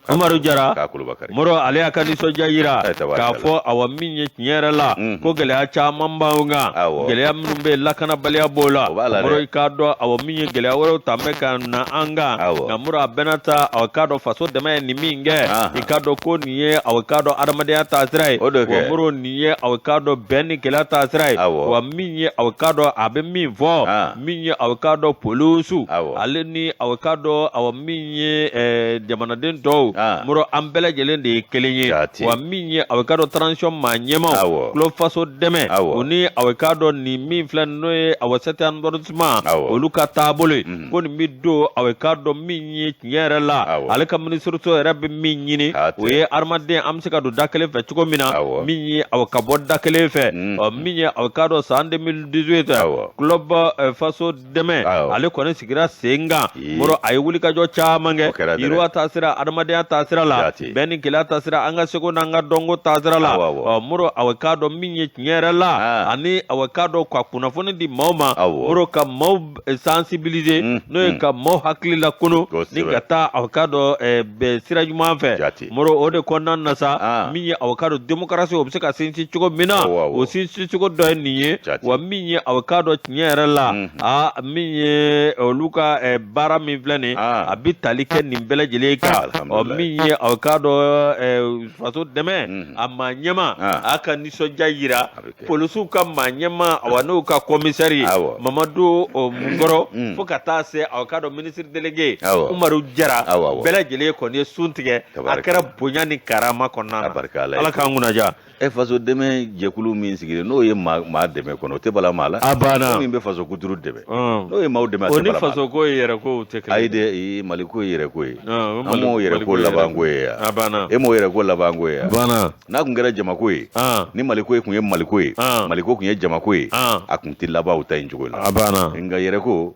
Umaru Jara Moro, ale y'a ka nisɔndiya yira k'a fɔ awa min ye tiɲɛ yɛrɛ la, ko gɛlɛya caman b'anw kan, gɛlɛya minnu bɛ lakanabaliya b'o la. Moro, i k'a dɔn awa min ye gɛlɛya wɛrɛw ta bɛ ka na an kan, nka Moro, a bɛɛ n'a ta, awa k'a dɔn faso dɛmɛ ye nin min kɛ, i k'a dɔn ko nin ye awa k'a dɔn adamadenya taasira ye. Wa Moro, nin ye awa k'a dɔn bɛn ni kelenya taasira ye. Wa min ye awa k'a dɔn a bɛ min fɔ, min ye awa k'a dɔn polisiw, ale ni awa k'a dɔn awa min ye jamanaden tɔw, Moro, an bɛɛ lajɛlen de ye kelen ye. Wa min ye awa k'a dɔn transition maa ɲɛmaaw, club faso dɛmɛ, o ni awa k'a dɔn nin min filɛ, n'o ye awa septième arrondissement, olu ka taabolo ye, ko nin bɛ don awa k'a dɔn min ye tiɲɛ yɛrɛ la, ale ka minisiriso yɛrɛ bɛ min ɲini, o ye hadamaden an bɛ se ka don da kelen fɛ cogo min na, min ye awa ka bɔ da kelen fɛ. Min ye awa k'a dɔn san 2018, club faso dɛmɛ, ale kɔni sigira sen kan. Moro, a ye wulikajɔ caman kɛ yiriwa taasira, adamadenya taasira la, bɛn ni kelenya taasira, an ka seko n'an ka dɔnko taasira la. Moro, awa k'a dɔn min ye tiɲɛ yɛrɛ la, ani awa k'a dɔn ka kunnafoni di maaw ma, Moro, ka maaw sensibiliser, n'o ye ka maaw hakili lakunu ni ka taa awa k'a dɔn sira ɲuman fɛ. Moro, o de kɔnɔna na sa, min ye awa k'a dɔn démocratie o bɛ se ka sinsin cogo min na, o sinsin cogo dɔ ye nin ye. Wa min ye awa k'a dɔn tiɲɛ yɛrɛ la, aa, min ye olu ka baara min filɛ nin, a bɛ tali kɛ nin bɛɛ lajɛlen kan. Ɔ, min ye awa k'a dɔn faso dɛmɛ a maa ɲɛmaa, a ka nisɔndiya yira polisiw ka maa ɲɛmaa, awa n'o ka commissaire ye Mamadu Munkɔrɔ, fo ka taa se awa k'a dɔn ministre délégué Umaru Jara, bɛɛ lajɛlen kɔni ye sun tigɛ. A kɛra bonya ni karama kɔnɔna na. Ala k'an kunnaja. E faso dɛmɛ jɛkulu min sigilen, n'o ye maa dɛmɛ kɔnɔ, o tɛ bala maa la. A banna. Min bɛ faso kuturu dɛmɛ, n'o ye maaw dɛmɛ, a tɛ bala. O ni faso ko ye yɛrɛ ko tɛ kelen. Ayi dɛ, Mali ko ye yɛrɛ ko ye. An m'o yɛrɛ ko labanko ye yan. A banna. E m'o yɛrɛ ko labanko ye yan. A banna. N'a tun kɛra jamako ye, ni Maliko ye tun ye Maliko ye, Maliko tun ye jamako ye, a tun tɛ laban o ta in cogo la. A banna. Nka yɛrɛ ko.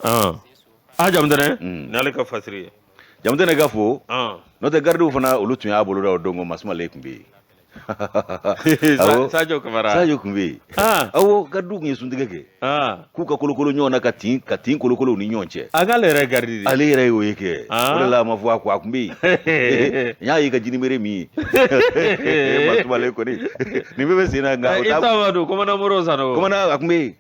A Jamutɛnɛ, ni ale ka fasiri ye. Jamutɛnɛ ka fo. N'o tɛ, garidiw fana, olu tun y'a boloda o don ko Masumale tun bɛ yen. Sadio Kamara. Sadio tun bɛ yen. Awɔ, garidiw tun ye suntigɛ kɛ k'u ka kolokolo ɲɔgɔn na, ka tin kolokolow ni ɲɔgɔn cɛ. A k'ale yɛrɛ garidi de. Ale yɛrɛ y'o ye kɛ, o de la a ma fɔ a ko a tun bɛ yen. N y'a ye ka jinimere min ye, Masumale kɔni, nin bɛɛ bɛ sen na, nka. Isa Amadu, commandant Moro Sanogo. Commandant, a tun bɛ yen.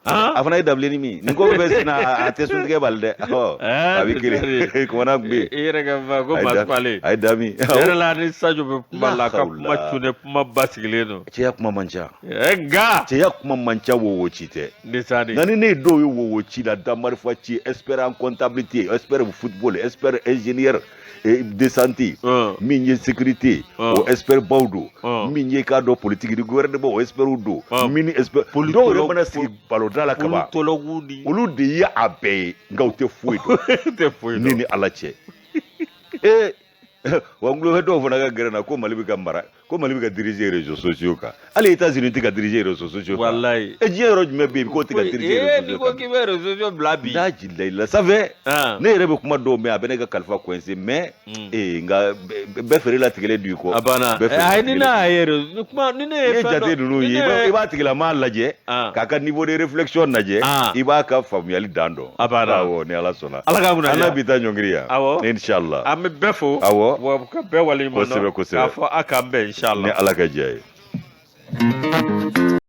A fana ye dabilenni min, nin ko bɛ sen na, a tɛ suntigɛ bali dɛ. A bɛ kelen, commandant tun bɛ yen. I yɛrɛ ka fa ko Masumale. A ye da min. Yɛrɛ la, ni Sadio bɛ kuma la, a ka kuma cunnen, kuma basigilen don. Cɛya kuma man ca. Nka. Cɛya kuma man ca, wo ci tɛ. Nka ni ne ye dɔw ye wo ci la, da marifa ci, expert en comptabilité, expert football, expert ingénieur de santé, min ye sécurité, o expert baw don, min ye k'a dɔn politique ni gouvernement, o expert don, min ni expert dɔw yɛrɛ mana sigi baloda la kaban, olu de ye a bɛɛ ye, nka u tɛ foyi dɔn. Tɛ foyi dɔn. Ne ni Ala cɛ. Ee, wa n tulo bɛ dɔw fana ka gɛrɛ na ko Mali bɛ ka mara, ko Mali bɛ ka diriger réseaux sociaux kan. Hali États-Unis tɛ ka diriger réseaux sociaux kan. Walayi. E, diɲɛ yɔrɔ jumɛn bɛ yen k'o tɛ ka diriger réseaux sociaux kan? N'i ko k'i bɛ réseaux sociaux bila bi. N'a jigila i la, ça fait ne yɛrɛ bɛ kuma dɔw mɛn, a bɛ ne ka kalifa coincé, mais ee, nka bɛɛ feere latigɛlen don i kɔ. A banna. Ayi, ni ne y'a ye ni kuma ni ne ye fɛn dɔ. Jate ninnu ye, i b'a tigilamaa lajɛ k'a ka niveau de réflexion lajɛ, i b'a ka faamuyali dan dɔn. A banna. Awɔ, ni Ala sɔnna. Ala k'an kunna. An n'a bi taa ɲɔngiri yan. Awɔ. Inshallah. An bɛ bɛɛ fo. Awɔ. Wa ka bɛɛ waleɲuman dɔn. Kosɛbɛ kosɛbɛ. K'a fɔ a k'an bɛn inshallah. Ni Ala ka diya ye.